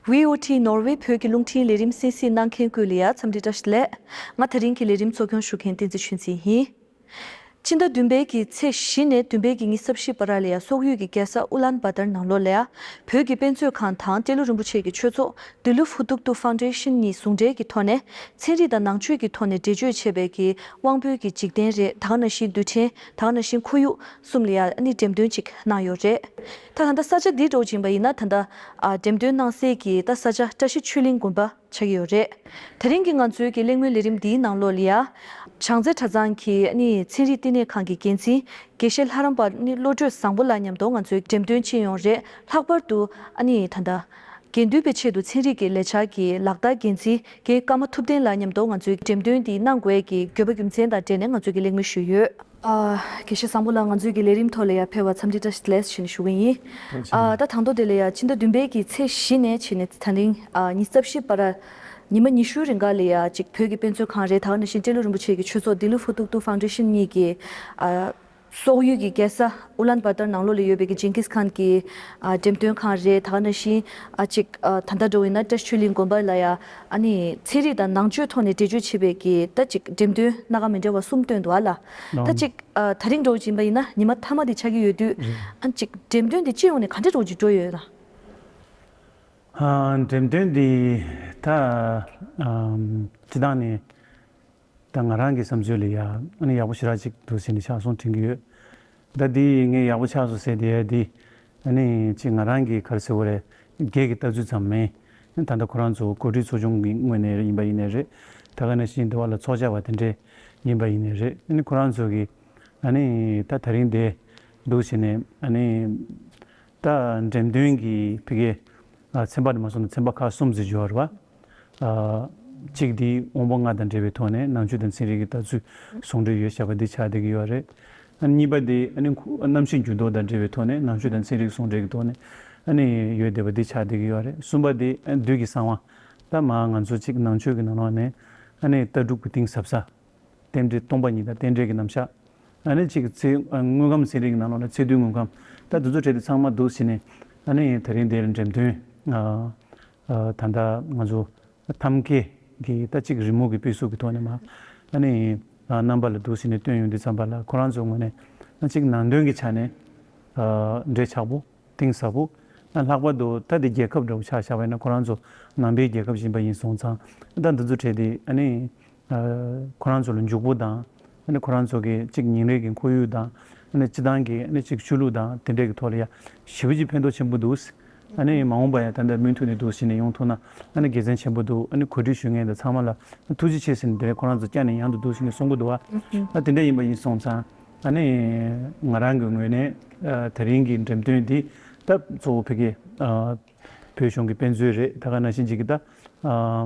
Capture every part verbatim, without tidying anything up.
བྷི་ཨོ་ཊི་ནོར་ཝེ་བོད་ཀྱི་རླུང་འཕྲིན་ལས་རིམ་གསན་གཟིགས་གནང་མཁན་ཀུན་ལ་ཡ་འཚམས་འདྲི་བཀྲ་ཤིས་བདེ་ལེགས། ང་དེ་རིང་གི་ལས་རིམ་གཙོ་སྐྱོང་ཞུ་མཁན་བསྟན་འཛིན་ཆོས་འཛིན་ཡིན། ཕྱི་ཟླ་བདུན་པའི་གི་ཚེས་བཞི་ནས་བདུན་པའི་གི་ཉི་ཤུ་རྩ་བཞི་བར་ལ་ཡ་སོག་ཡུལ་གྱི་རྒྱལ་ས་ཨུ་ལན་བ་ཏར་ནང་ལོགས་ལ་ཡ་བོད་ཀྱི་དཔེ་མཛོད་ཁང་དང་ཏེ་ལོ་རིན་པོ་ཆེ་གི་ཆོས་ཚོགས་དི་ལུ་ཧྥུ་ཏུག་ཏུ་ཕའུན་ཌེ་ཤན་གཉིས་ཟུང་འབྲེལ་གྱི་ཐོག་ནས་ཚན་རིག་དང་ནང་ཆོས་ཀྱི་ཐོག་ནས་འགྲེལ་བརྗོད་བྱས་པའི་གི་དབང་པོའི་གི་འཇིག་རྟེན་རེད། ད་ག་ནང་བཞིན་རྡུལ་ཕྲན། ད་ག་ནང་བཞིན་ཁོར་ཡུག་གསུམ་ལ་ཡ་ཨ་ནི་འགྲེམས་སྟོན་ཅིག་གནང་ཡོད་རེད། ད་ད་ལྟ་ས་ཆ་འདི་འདྲ་བོ་ཅིག་ཡིན་པ་ཡིན་ན་ད་ལྟ་ཨ་འགྲེམས་སྟོན་གནང་སའི་གི་ད་ས་ཆ་བཀྲ་ཤིས་ཆོས་གླིང་དགོན་པ་ཆགས་ཀྱི་ཡོད་རེད། དེ་རིང་གི་ང་ཚོའི་གི་གླེང་མོལ་ལས་རིམ་འདིའི་ནང་ལོགས་ལ་ཡ། བྱང་རྩེ་གྲྭ་ཚང་གི་ཨ་ནི་ཚན་རིག་བསྟི་གནས་ཁང་གི་འགན་འཛིན་དགེ་བཤེས་ལྷ་རམས་པ་ཨ་ནི་བློ་གྲོས་བཟང་པོ་ལགས་མཉམ་དུ་ང་ཚོའི་འགྲེམས་སྟོན་ཕྱིན་ཡོང་རེད། ལྷག་པར་དུ་ཨ་ནི་ད་ལྟ་དགེ་འདུན་པའི་ཆེད་དུ་ཚན་རིག་གི་ལས་འཆར་གྱི་ལག་བསྟར་འགན་འཛིན་དགེ་ཀརྨ་ཐུབ་བསྟན་ལགས་མཉམ་དུ་ང་ཚོའི་འགྲེམས་སྟོན་འདི་གནང་དགོས་ཀྱི་དགོས་པ་རྒྱུ་མཚན་དང་འབྲེལ་ནས་ང་ཚོའི་གི་གླེང་མོལ་ཞུས་ཡོད། ཨ། དགེ་བཤེས་བཟང་པོ་ལགས་ང་ཚོའི་གི་ལས་རིམ་ཐོག་ལ་ཡ་ཕེབས་པར་འཚམས་འདྲི་བཀྲ་ཤིས་བདེ་ལེགས་ཞུ་ནས་ཞུ་གི་ཡིན། ཨ། ད་དང་ཐོག་དེ་ལ་ཡ་ཕྱི་ཟླ་བདུན་པའི་གི་ཚེས་བཞི་ནས་བྱས་ནས་ད་རིང་ཨ་ཉི་ཤུ་རྩ་བཞི་བར་ཉི་མ་ཉི་ཤུའི་རིང་ག་ལ་ཡ་གཅིག་བོད་ཀྱི་དཔེ་མཛོད་ཁང་རེད། ད་ག་ནང་བཞིན་ཏེ་ལོ་རིན་པོ་ཆེ་གི་ཆོས་ཚོགས་དི་ལུ་ཧྥུ་ཏུག་ཏུ་ཕའུན་ཌེ་ཤན་གཉིས་ཀྱི་ཨ་སོག་ཡུལ་གྱི་རྒྱལ་ས་ཨུ་ལན་བ་ཏར་ནང་ལོགས་ལ་ཡོད་པའི་གི་ཇིང་ཀིས་ཁཱན་གྱི་ཨ་འགྲེམས་སྟོན་ཁང་རེད། ད་ག་ནང་བཞིན་ཨ་གཅིག་ཨ་ད་ལྟ་འགྲོ་ཡིན་ན་བཀྲ་ཤིས་ཆོས་གླིང་དགོན་པ་ལ་ཡ་ཨ་ནི་ཚན་རིག་དང་ནང་ཆོས་ཐོག་ནས་འགྲེལ་བརྗོད་བྱེད་པའི་གི་ད་གཅིག་འགྲེམས་སྟོན་སྣ་ཁ་མི་འདྲ་བ་གསུམ་བཏོན་འདུག་ཨ་ལ། ད་གཅིག་ཨ་ད་རིང་འདྲ་བོ་ཅིག་ཡིན་པ་ཡིན་ན་ཉི་མ་མཐའ་མ་དེ་ཆགས་ཀྱི་ཡོད་དུས། རེད། ཨ་གཅིག་འགྲེམས་སྟོན་དེ་སྤྱི་ཡོངས་ནས་ག་འདྲ་འདྲ་བོ་ཅིག་འགྲོ་ཡོད་ལ། ཨ་འགྲེམས་སྟོན་འདི་ད་ཨམ་སྤྱི་བཏང་ནས་ད་ང་རང་གི་བསམ་ཚུལ་ལ་ཡ་ཨ་ནི་ཡག་པོ་ཞེ་དྲག་ཅིག་འདུག་ཟེར་ནས་ཆ་ཚང་དྲན་གྱི་ཡོད། ད་འདི་ངས་ཡག་པོ་ཆགས་སོང་ཟེར་དེ་ཡ་འདི་ཨ་ནི་ཅིག་ང་རང་གི་ག་རེ་ཟེར་དགོས་རེད། སྒེར་གྱི་ལྟ་ཚུལ་ཙམ་མིན། ད་ལྟ་ཁོ་རང་ཚོ་གོ་སྒྲིག་ཚོགས་ཆུང་གི་ངོས་ནས་ཡིན་པ་ཡིན་ནའི་རེད། ད་ག་ནང་བཞིན་འདི་བ་ལ་ཚོགས་བཅར་བ་དེ་འདྲས་ཡིན་པ་ཡིན་ནའི་རེད། ཨ་ནི་ཁོ་རང་ཚོ་གི་ཨ་ནི་ད་ད་རིང་དེ་འདུག་བྱས་ནས་ཨ་ནི་ད་འགྲེམས་སྟོན་གྱི་ཕ་གི་ཨ་ཚན་པ་དེ་མ་སོང་ན་ཚན་པ་ཁག་གསུམ་ཟེར་བརྗོད་པ་རེད་པ། ཨ་གཅིག་དེ་དབང་པོ་ལྔ་དང་འབྲེལ་བའི་ཐོག་ནས་ནང་ཆོས་དང་ཚན་རིག་གི་ལྟ་ཚུལ་ཟུང་འབྲེལ་ཡོད་བྱ་བ་འདི་ཆགས་བསྡད་ཀྱི་ཡོད་རེད། ཨ་གཉིས་པ་དེ་ཨ་ནི་ཁོ་གནམ་གཤིས་འགྱུར་ལྡོག་དང་འབྲེལ་བའི་ཐོག་ནས་ནང་ཆོས་དང་ཚན་རིག་ཟུང་འབྲེལ་གྱི་ཐོག་ནས་ཨ་ནི་ཡོད་བསྡད་པ་འདི་ཆགས་བསྡད་ཀྱི་ཡོད་རེད། གསུམ་པ་དེ་ཨ་བདུད་ཀྱི་གསང་བ། ད་མ་ང་ཚོ་གཅིག་ནང་ཆོས་ཀྱི་ནང་ལོགས་ནས་ཨ་ནི་ལྟ་གྲུབ་ཀྱི་གཏིང་ཟབ་ས། རྟེན་འབྲེལ་སྟོང་པ་ཉིད་དང་རྟེན་འབྲེལ་གྱི་རྣམ་གཞག་ཨ་ནི་གཅིག་ཚེ་ཨ་དངོས་ཁམས་ཚན་རིག་གི་ནང་ལོགས་ནས་ཚེ་དུས་དངོས་ཁམས། ད་འདི་ཚོ་གྲས་དེ་ཚང་མ་འདུག་བྱས་ནས་ཨ་ནི་དེ་རིང་འདིར་འགྲེམས་སྟོན་ཨ་ཨ་ད་ལྟ་ང་ཚོ་ཐབས་མཁས་ཀྱི་ད་གཅིག་རི་མོ་གི་དཔེ་གཟུགས་ཀྱི་ཐོག་ནས་མ་ཨ་ནི་ཨ་རྣམ་པ་ལ་འདུག་བྱས་ནས་སྟོན་ཡོང་དུས་ཙམ་པ་ལ་ཁོ་རང་ཚོའི་ངོས་ནས་ཨ་གཅིག་ནང་དོན་གྱི་ཆ་ནས་ཨ་འབྲེལ་ཆགས་པོ། གཏིང་ཟབ་པོ། ལྷག་པར་དུ་ད་འདི་རྒྱལ་ཁབ་འདྲ་བོ་ཆ་བཞག་པ་ཡིན་ན་ཁོ་རང་ཚོ་ནང་པའི་རྒྱལ་ཁབ་ཡིན་པ་ཡིན་སོང་ཙང་། ད་འདི་ཚོ་གྲས་དེ་ཨ་ནི་ཁོ་རང་ཚོ་ལ་འཇུག་པོ་དང་། ཨ་ནི་ཁོ་རང་ཚོ་གི་གཅིག་ཉིན་རེ་གི་ཁོར་ཡུག་དང་། ཨ་ནི་སྤྱི་བཏང་གི་ཨ་ནི་གཅིག་ཆོས་ལུགས་དང་དེ་འདྲས་ཀྱི་ཐོག་ལ་ཡ་ཞེ་པོ་ཅིག་ཕན་ཐོགས་ཆེན་པོ་འདུག་ཨ་ནི་མ་འོངས་པ་ཡ་ད་ལྟ་མུ་མཐུད་ནས་འདུག་བྱས་ནས་ཡོང་ཐུབ་ན་ཨ་ནི་དགེ་མཚན་ཆེན་པོ་འདུག་ཨ་ནི་གོ་སྒྲིག་ཞུ་མཁན་དང་ཚང་མ་ལ་ཐུགས་རྗེ་ཆེ་ཟེར་ནས་དེ་རིང་ཁོ་རང་ཚོ་བསྐྱར་ནས་ཡང་དུ་འདུག་བྱས་ནས་གསུང་གི་འདུག་བ། ཨ་དེ་འདྲས་ཡིན་པ་ཡིན་སོང་ཙང་། ཨ་ནི་ང་རང་གི་ངོས་ནས་ཨ་དེ་རིང་གི་འགྲེམས་སྟོན་འདི་ད་གཙོ་བོ་ཕ་གི་ཨ་བོད་གཞུང་གི་དཔེ་མཛོད་རེད། ད་ག་ནང་བཞིན་ཅིག་གི་ད་ཨ་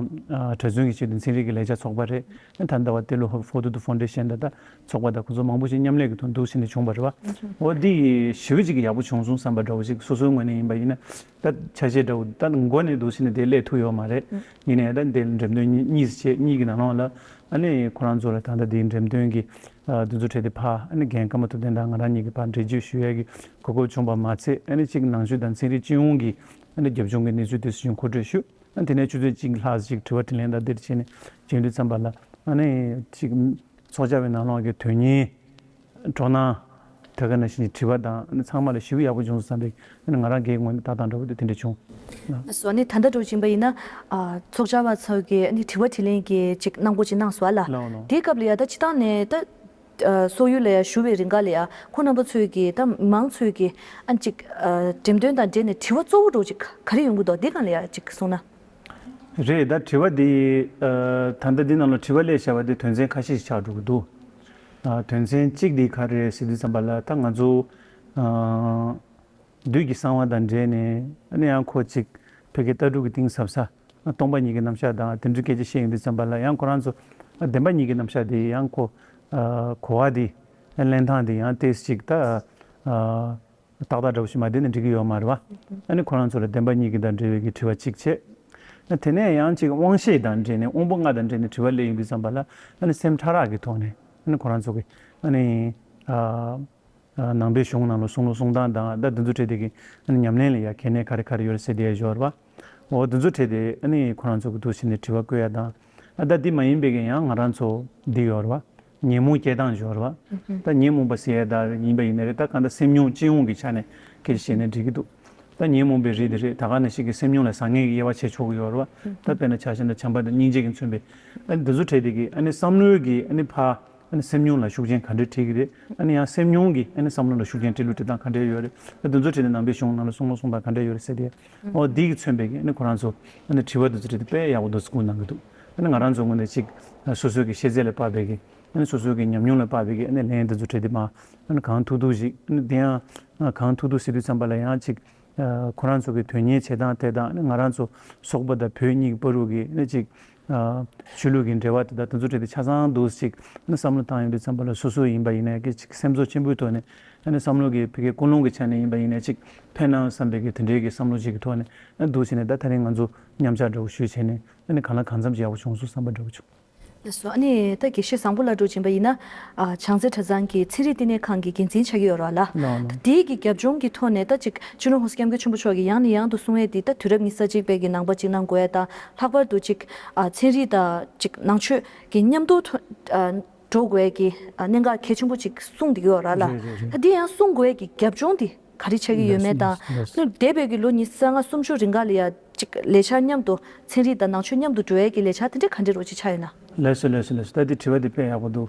ཨ་གྲྭ་བཙུན་གྱི་ཆེད་དུ་ཚན་རིག་གི་ལས་འཆར་ཚོགས་པ་རེད། ད་ལྟ་བ་ཏེ་ལོ་ཧྥུ་ཏུ་ཏུ་ཕའུན་ཌེ་ཤན་དང་ད་ཚོགས་པ་དང་ཁོ་ཚོ་མང་པོ་ཞིག་མཉམ་ལས་ཀྱི་ཐོག་འདུག་བྱས་ནས་བྱུང་བ་རེད་བ། འོ་འདི་ཞེ་པོ་ཅིག་གི་ཡག་པོ་བྱུང་སོང་བསམ་པ་འདྲ་བོ་ཞིག་སོ་སོའི་ངོས་ནས་ཡིན་པ་ཡིན་ན་ད་ཆ་ཤས་འདྲ་བོ་ད་མགོ་ནས་འདུག་བྱས་ནས་དེ་སླེབས་ཐུབ་ཡོད་མ་རེད། ཡིན་ནའི་ད་འདི་འགྲེམས་སྟོན་གཉིས་གཉིས་སུ་བྱས་གཉིས་ཀྱི་ནང་ལོགས་ལ་ཨ་ནི་ཁོ་རང་ཚོ་ལ་ད་ལྟ་འདིའི་འགྲེམས་སྟོན་གྱི་ཨ་དུས་ཚོད་སྤྲད་དེ་ཕར་ཨ་ནི་རྒན་ཀརྨ་ཐུབ་བསྟན་དང་ང་རང་གཉིས་ཀྱིས་ཕར་འགྲེལ་བརྗོད་ཞུ་ཡས་ཀྱི་གོ་སྐབས་བྱུང་བ་མ་ཚད། ཨ་ནི་གཅིག་ནང་ཆོས་དང་ཚན་རིག་སྤྱི་ཡོངས་ཀྱི་ཨ་ནི་རྒྱབ་ལྗོངས་ཀྱི་གནས་ཚུལ་དེ་ཚོ་ཅིག་མཁོ་སྤྲོད་ཞུ། ཨ་དེ་ནས་ཆུ་ཚོད་གཅིག་ལྷག་ཅིག་དྲི་བ་དྲིས་ལན་དང་འདིར་བྱས་ནས་བྱེད་དུས་ཙམ་པ་ལ་ཨ་ནི་གཅིག་ཚོགས་བཅར་བའི་ནང་ལོགས་ཀྱི་དོན་གཉེར། སྤྲོ་སྣང་། དེ་ག་ནང་བཞིན་དྲི་བ་དང་ཨ་ནི་ཚང་མ་ལ་ཞེ་པོ་ཡག་པོ་བྱུང་སོང་བསམ་པའི་ཨ་ནི་ང་རང་སྒེར་ངོས་ནས་ལྟ་སྟངས་འདྲ་བོ་དེ་དེ་འདྲ་བྱུང་། ཨ་སོ་ནི་ད་ལྟ་འགྲོ་བཞིན་པ་ཡིན་ན། ཨ་ཚོགས་བཅར་བ་ཚོ་གིས་ཨ་ནི་དྲི་བ་དྲིས་ལན་གྱི་ཅིག་གནང་སྒོ་ཅིག་གནང་སོང་ཨ་ལ། ལགས་ལགས། དེའི་སྐབས་ལ་ཡ་ད་སྤྱི་བཏང་ནས་ད་ཨ་སོག་ཡུལ་ལ་ཡ་བཞུགས་པའི་རིང་ག་ལ་ཡ་ཁོང་རྣམ་པ་ཚོས་ཀྱིས་ད་མི་མང་ཚོས་ཀྱིས་ཨ་ཅིག་ཨ་འགྲེམས་སྟོན་དང་འབྲེལ་ནས་དྲི་བ་གཙོ་བོ་འདྲ་བོ་ཅིག་ག་རེ་ཡོང་གི་འདུག་འདི་སྒང་ལ་ཡ་ཅིག་གསུངས་ན། རེད། ད་དྲི་བ་འདི་ཨ་ད་ལྟ་འདི་ནང་ལ་དྲི་བ་སླེབས་བཞག་པ་འདི་དོན་ཚན་ཁ་ཤས་ཤིག་ཆགས་འགྲོ་གི་འདུག་ཨ་དོན་ཚན་གཅིག་འདི་ག་རེ་རེད་ཟེར་དུས་ཙམ་པ་ལ་ད་ང་ཚོ་ཨ་བདུད་ཀྱི་གསང་བ་དང་འབྲེལ་ནས་ཨ་ནི་ཡང་ཁོ་ཅིག་བོད་ཀྱི་ལྟ་གྲུབ་ཀྱི་གཏིང་ཟབ་ས་སྟོང་པ་ཉིད་ཀྱི་རྣམ་གཞག་དང་དེ་འདྲའི་སྐད་ཆ་བཤད་ཡོང་དུས་ཙམ་པ་ལ་ཡང་ཁོ་རང་ཚོ་ཨ་བདེན་པ་གཉིས་ཀྱི་རྣམ་གཞག་དེ་ཡང་ཁོ་ཨ་གོ་བ་དེ་ཨ་ལེན་སྟངས་དེ་ཡང་ཏོག་ཙམ་ཅིག་ད་ཨ། ཏག་ཏག་འདྲ་བོ་ཞིག་མ་བསྡད་ན་འགྲིག་གི་ཡོད་མ་རེད་བ། ཨ་ནི་ཁོ་རང་ཚོ་ལ་བདེན་པ་གཉིས་ཀྱི་དང་འབྲེལ་བའི་གི་དྲི་བ་གཅིག་བྱས། ཨ་དེ་ནས་ཡང་གཅིག་དབང་ཤེས་དང་འབྲེལ་ནས་དབང་པོ་ལྔ་དང་འབྲེལ་ནས་དྲི་བ་སླེབས་ཡོང་དུས་ཙམ་པ་ལ་ཨ་ནི་སེམས་ཕྲ་རགས་ཀྱི་ཐོག་ནས་ཨ་ནི་ཁོ་རང་ཚོ་གི་ཨ་ནི་ཨ་ནང་པའི་གཞུང་ནང་ལ་གསུང་ལུགས་གསུང་སྟངས་དང་ད་འདི་ཚོ་འབྲེལ་དེ་གི་ཨ་ནི་ཉམས་ལེན་ལ་ཡ་གལ་གནད་ག་རེ་ག་རེ་ཡོད་རེད་ཟེར་དེ་ཡ་ཞོར་བ། འོ་དེ་ཚོ་བྲིས་ཏེ་ཨ་ནི་ཁོ་རང་ཚོ་གི་འདུག་བྱས་ནས་དྲི་བ་བཀོད་ཡ་དང་། ཨ་ད་འདི་མ་ཡིན་པའི་གི་ཡང་ང་རང་ཚོ་འདི་ཡོད་རེད་བ། ཉོན་མོངས་སྐྱེ་སྟངས་ཡོད་རེད་བ། ད་ཉོན་མོངས་པ་ཟེར་ཡ་ད་ཡིན་པ་ཡིན་ནའི་རེད། ད་གང་ལྟར་སེམས་མྱོང་སྤྱི་ཡོངས་ཀྱི་ཆ་ནས་སྐད་ཆ་བཤད་ནས་འགྲིག་གི་འདུག་ད་ཉོན་མོངས་པའི་རིགས་དེ་རེད། ད་ག་ནང་བཞིན་གྱི་སེམས་མྱོང་ལ་བཟང་ངན་གྱི་དབྱེ་བ་ཕྱེ་ཆོག་གི་ཡོད་རེད་བ། ད་དཔེར་ན་ཆ་བཞག་ན་བྱམས་པ་དང་སྙིང་རྗེ་གིས་མཚོན་པའི་ཨ་ནི་འདི་ཚོ་བྲིས་ཏེ་གི་ཨ་ནི་བསམ་བློའི་གི་ཨ་ནི་ཕ། ཨ་ནི་སེམས་མྱོང་ལ་ཤུགས་རྐྱེན་ག་འདྲས་འཕྲད་ཀྱི་རེད། ཨ་ནི་ཡང་སེམས་མྱོང་གིས་ཨ་ནི་བསམ་བློ་ལ་ཤུགས་རྐྱེན་སྤྲད་ལུགས་སྤྲད་སྟངས་ག་འདྲས་ཡོད་རེད། ཨ་འདི་ཚོ་བྲིས་ཏེ་ནང་པའི་གཞུང་ནང་ལ་གསུངས་ལ་གསུངས་སྟངས་ག་འདྲས་ཡོད་རེད་ཟེར་ཏེ། འོ་འདི་གིས་མཚོན་པའི་གི་ཨ་ནི་ཁོ་རང་ཚོ་ཨ་ནི་དྲི་བ་འདི་ཚོ་བྲིས་ཏེ་དཔེ་ཡག་པོ་འདུག་སེ་བསྐུར་གནང་གི་འདུག་ཨ་ནི་ང་རང་ཚོ་ངོས་ནས་ཅིག་སོ་སོའི་གི་ཤེས་ཚད་ལ་དཔག་པའི་གི་ཨ་ནི་སོ་སོའི་གི་ཉམས་མྱོང་ལ་དཔག་པའི་གི་ཨ་ནི་ལན་འདི་ཚོ་བྲིས་ཏེ་མ་ཨ་ནི་གང་ཐུབ་ཐུབ་ཞིག་ཨ་ནི་དེ་ཡང་གང་ཐུབ་ཐུབ་ཟེར་དུས་ཙམ་པ་ལ་ཡང་ཅིག་ཁོ་རང་ཚོ་གི་དོན་གཉེར་བྱེད་སྟངས་དེ་དང་ང་རང་ཚོ་སོག་པོ་དང་བོད་གཉིས་ཀྱི་བར་དུ་གི་ནི་ཅིག་ཆོས་ལུགས་ཀྱི་འབྲེལ་བ་དེ་དང་དེ་ཚོ་འབྲེལ་ཏེ་ཆ་ཚང་འདུག་ཅིག་ནི་བསམ་བློ་བཏང་ཡོང་དུས་ཙམ་པ་ལ་སོ་སོ་ཡིན་པ་ཡིན་ན་ཡང་ཅིག་སེམས་ཚོར་ཆེན་པོའི་ཐོག་ནས་ནི་བསམ་བློ་གི་ཕ་གིའི་ཀུན་སློང་གི་ཆ་ནས་ཡིན་པ་ཡིན་ན་ཅིག་ཕན་ན་བསམ་པའི་གི་དེ་འདྲའི་གི་བསམ་བློ་ཅིག་གི་ཐོག་ནས་འདུག་ཅིག་ནས་ད་ད་རིང་ང་ཚོ་མཉམ་ཞུགས་འདྲ་བོ་ཞུས་བྱས་ནས་ནི་གང་ལ་གང་འཚམ་ཅིག་ཡག་པོ་བྱུང་སོང་བསམ་པ་འདྲ་བོ་བྱུང་། ལགས་སོ། ཨ་ནི་ད་དགེ་བཤེས་བཟང་པོ་ལགས་འདྲ་བོ་ཅིག་ཡིན་པ་ཡིན་ན། ཨ་བྱང་རྩེ་གྲྭ་ཚང་གི་ཚན་རིག་བསྟི་གནས་ཁང་གི་འགན་འཛིན་ཆགས་ཀྱི་ཡོད་རེད་བ་ལགས། ལགས་ལགས། ད་དེའི་གི་རྒྱབ་ལྗོངས་ཀྱི་ཐོག་ནས་ད་ཅིག་སྤྱི་ནོར་༸གོང་ས་༸སྐྱབས་མགོན་ཆེན་པོ་མཆོག་གིས་ཡང་ནས་ཡང་དུ་གསུང་ཡས་དེ་ད་དུས་རབས་ཉི་ཤུ་རྩ་གཅིག་པའི་གི་ནང་པ་ཅིག་གནང་དགོས་ཡས་དང་ལྷག་པར་དུ་ཅིག་ཨ་ཚན་རིག་དང་ཅིག་ནང་ཆོས་ཀྱི་མཉམ་དུ་ཐོ་ཨ་འགྲོ་དགོས་ཡས་ཀྱི་ཨ་གནད་འགག་གལ་ཆེན་པོ་ཅིག་གསུངས་བསྡད་ཀྱི་ཡོད་རེད་ལགས། རེད་རེད་རེད། ད་དེ་ཡང་གསུང་དགོས་ཡས་ཀྱི་རྒྱབ་ལྗོངས་དེ་ག་རེ་ཆགས་ཀྱི་ཡོད་མེད་དང་། ལགས་སོ་ལགས་སོ། ད་འདས་པའི་གི་ལོ་ཉི་ཤུ་རྩ་ལྔ་སུམ་ཅུ་རིང་ག་ལ་ཡ་ཅིག་ལས་འཆར་མཉམ་དུ་ཚན་རིག་དང་ནང་ཆོས་མཉམ་དུ་འགྲོ་ཡས་ཀྱི་ལས་འཆར་དེ་འདྲ་ག་འདྲ་རོ་ཅིག་ཆགས་ཡོད་ན། ལགས་སོ་ལགས་སོ་ལགས་སོ། ད་འདི་དྲི་བ་འདི་དཔེ་ཡག་པོ་འདུག་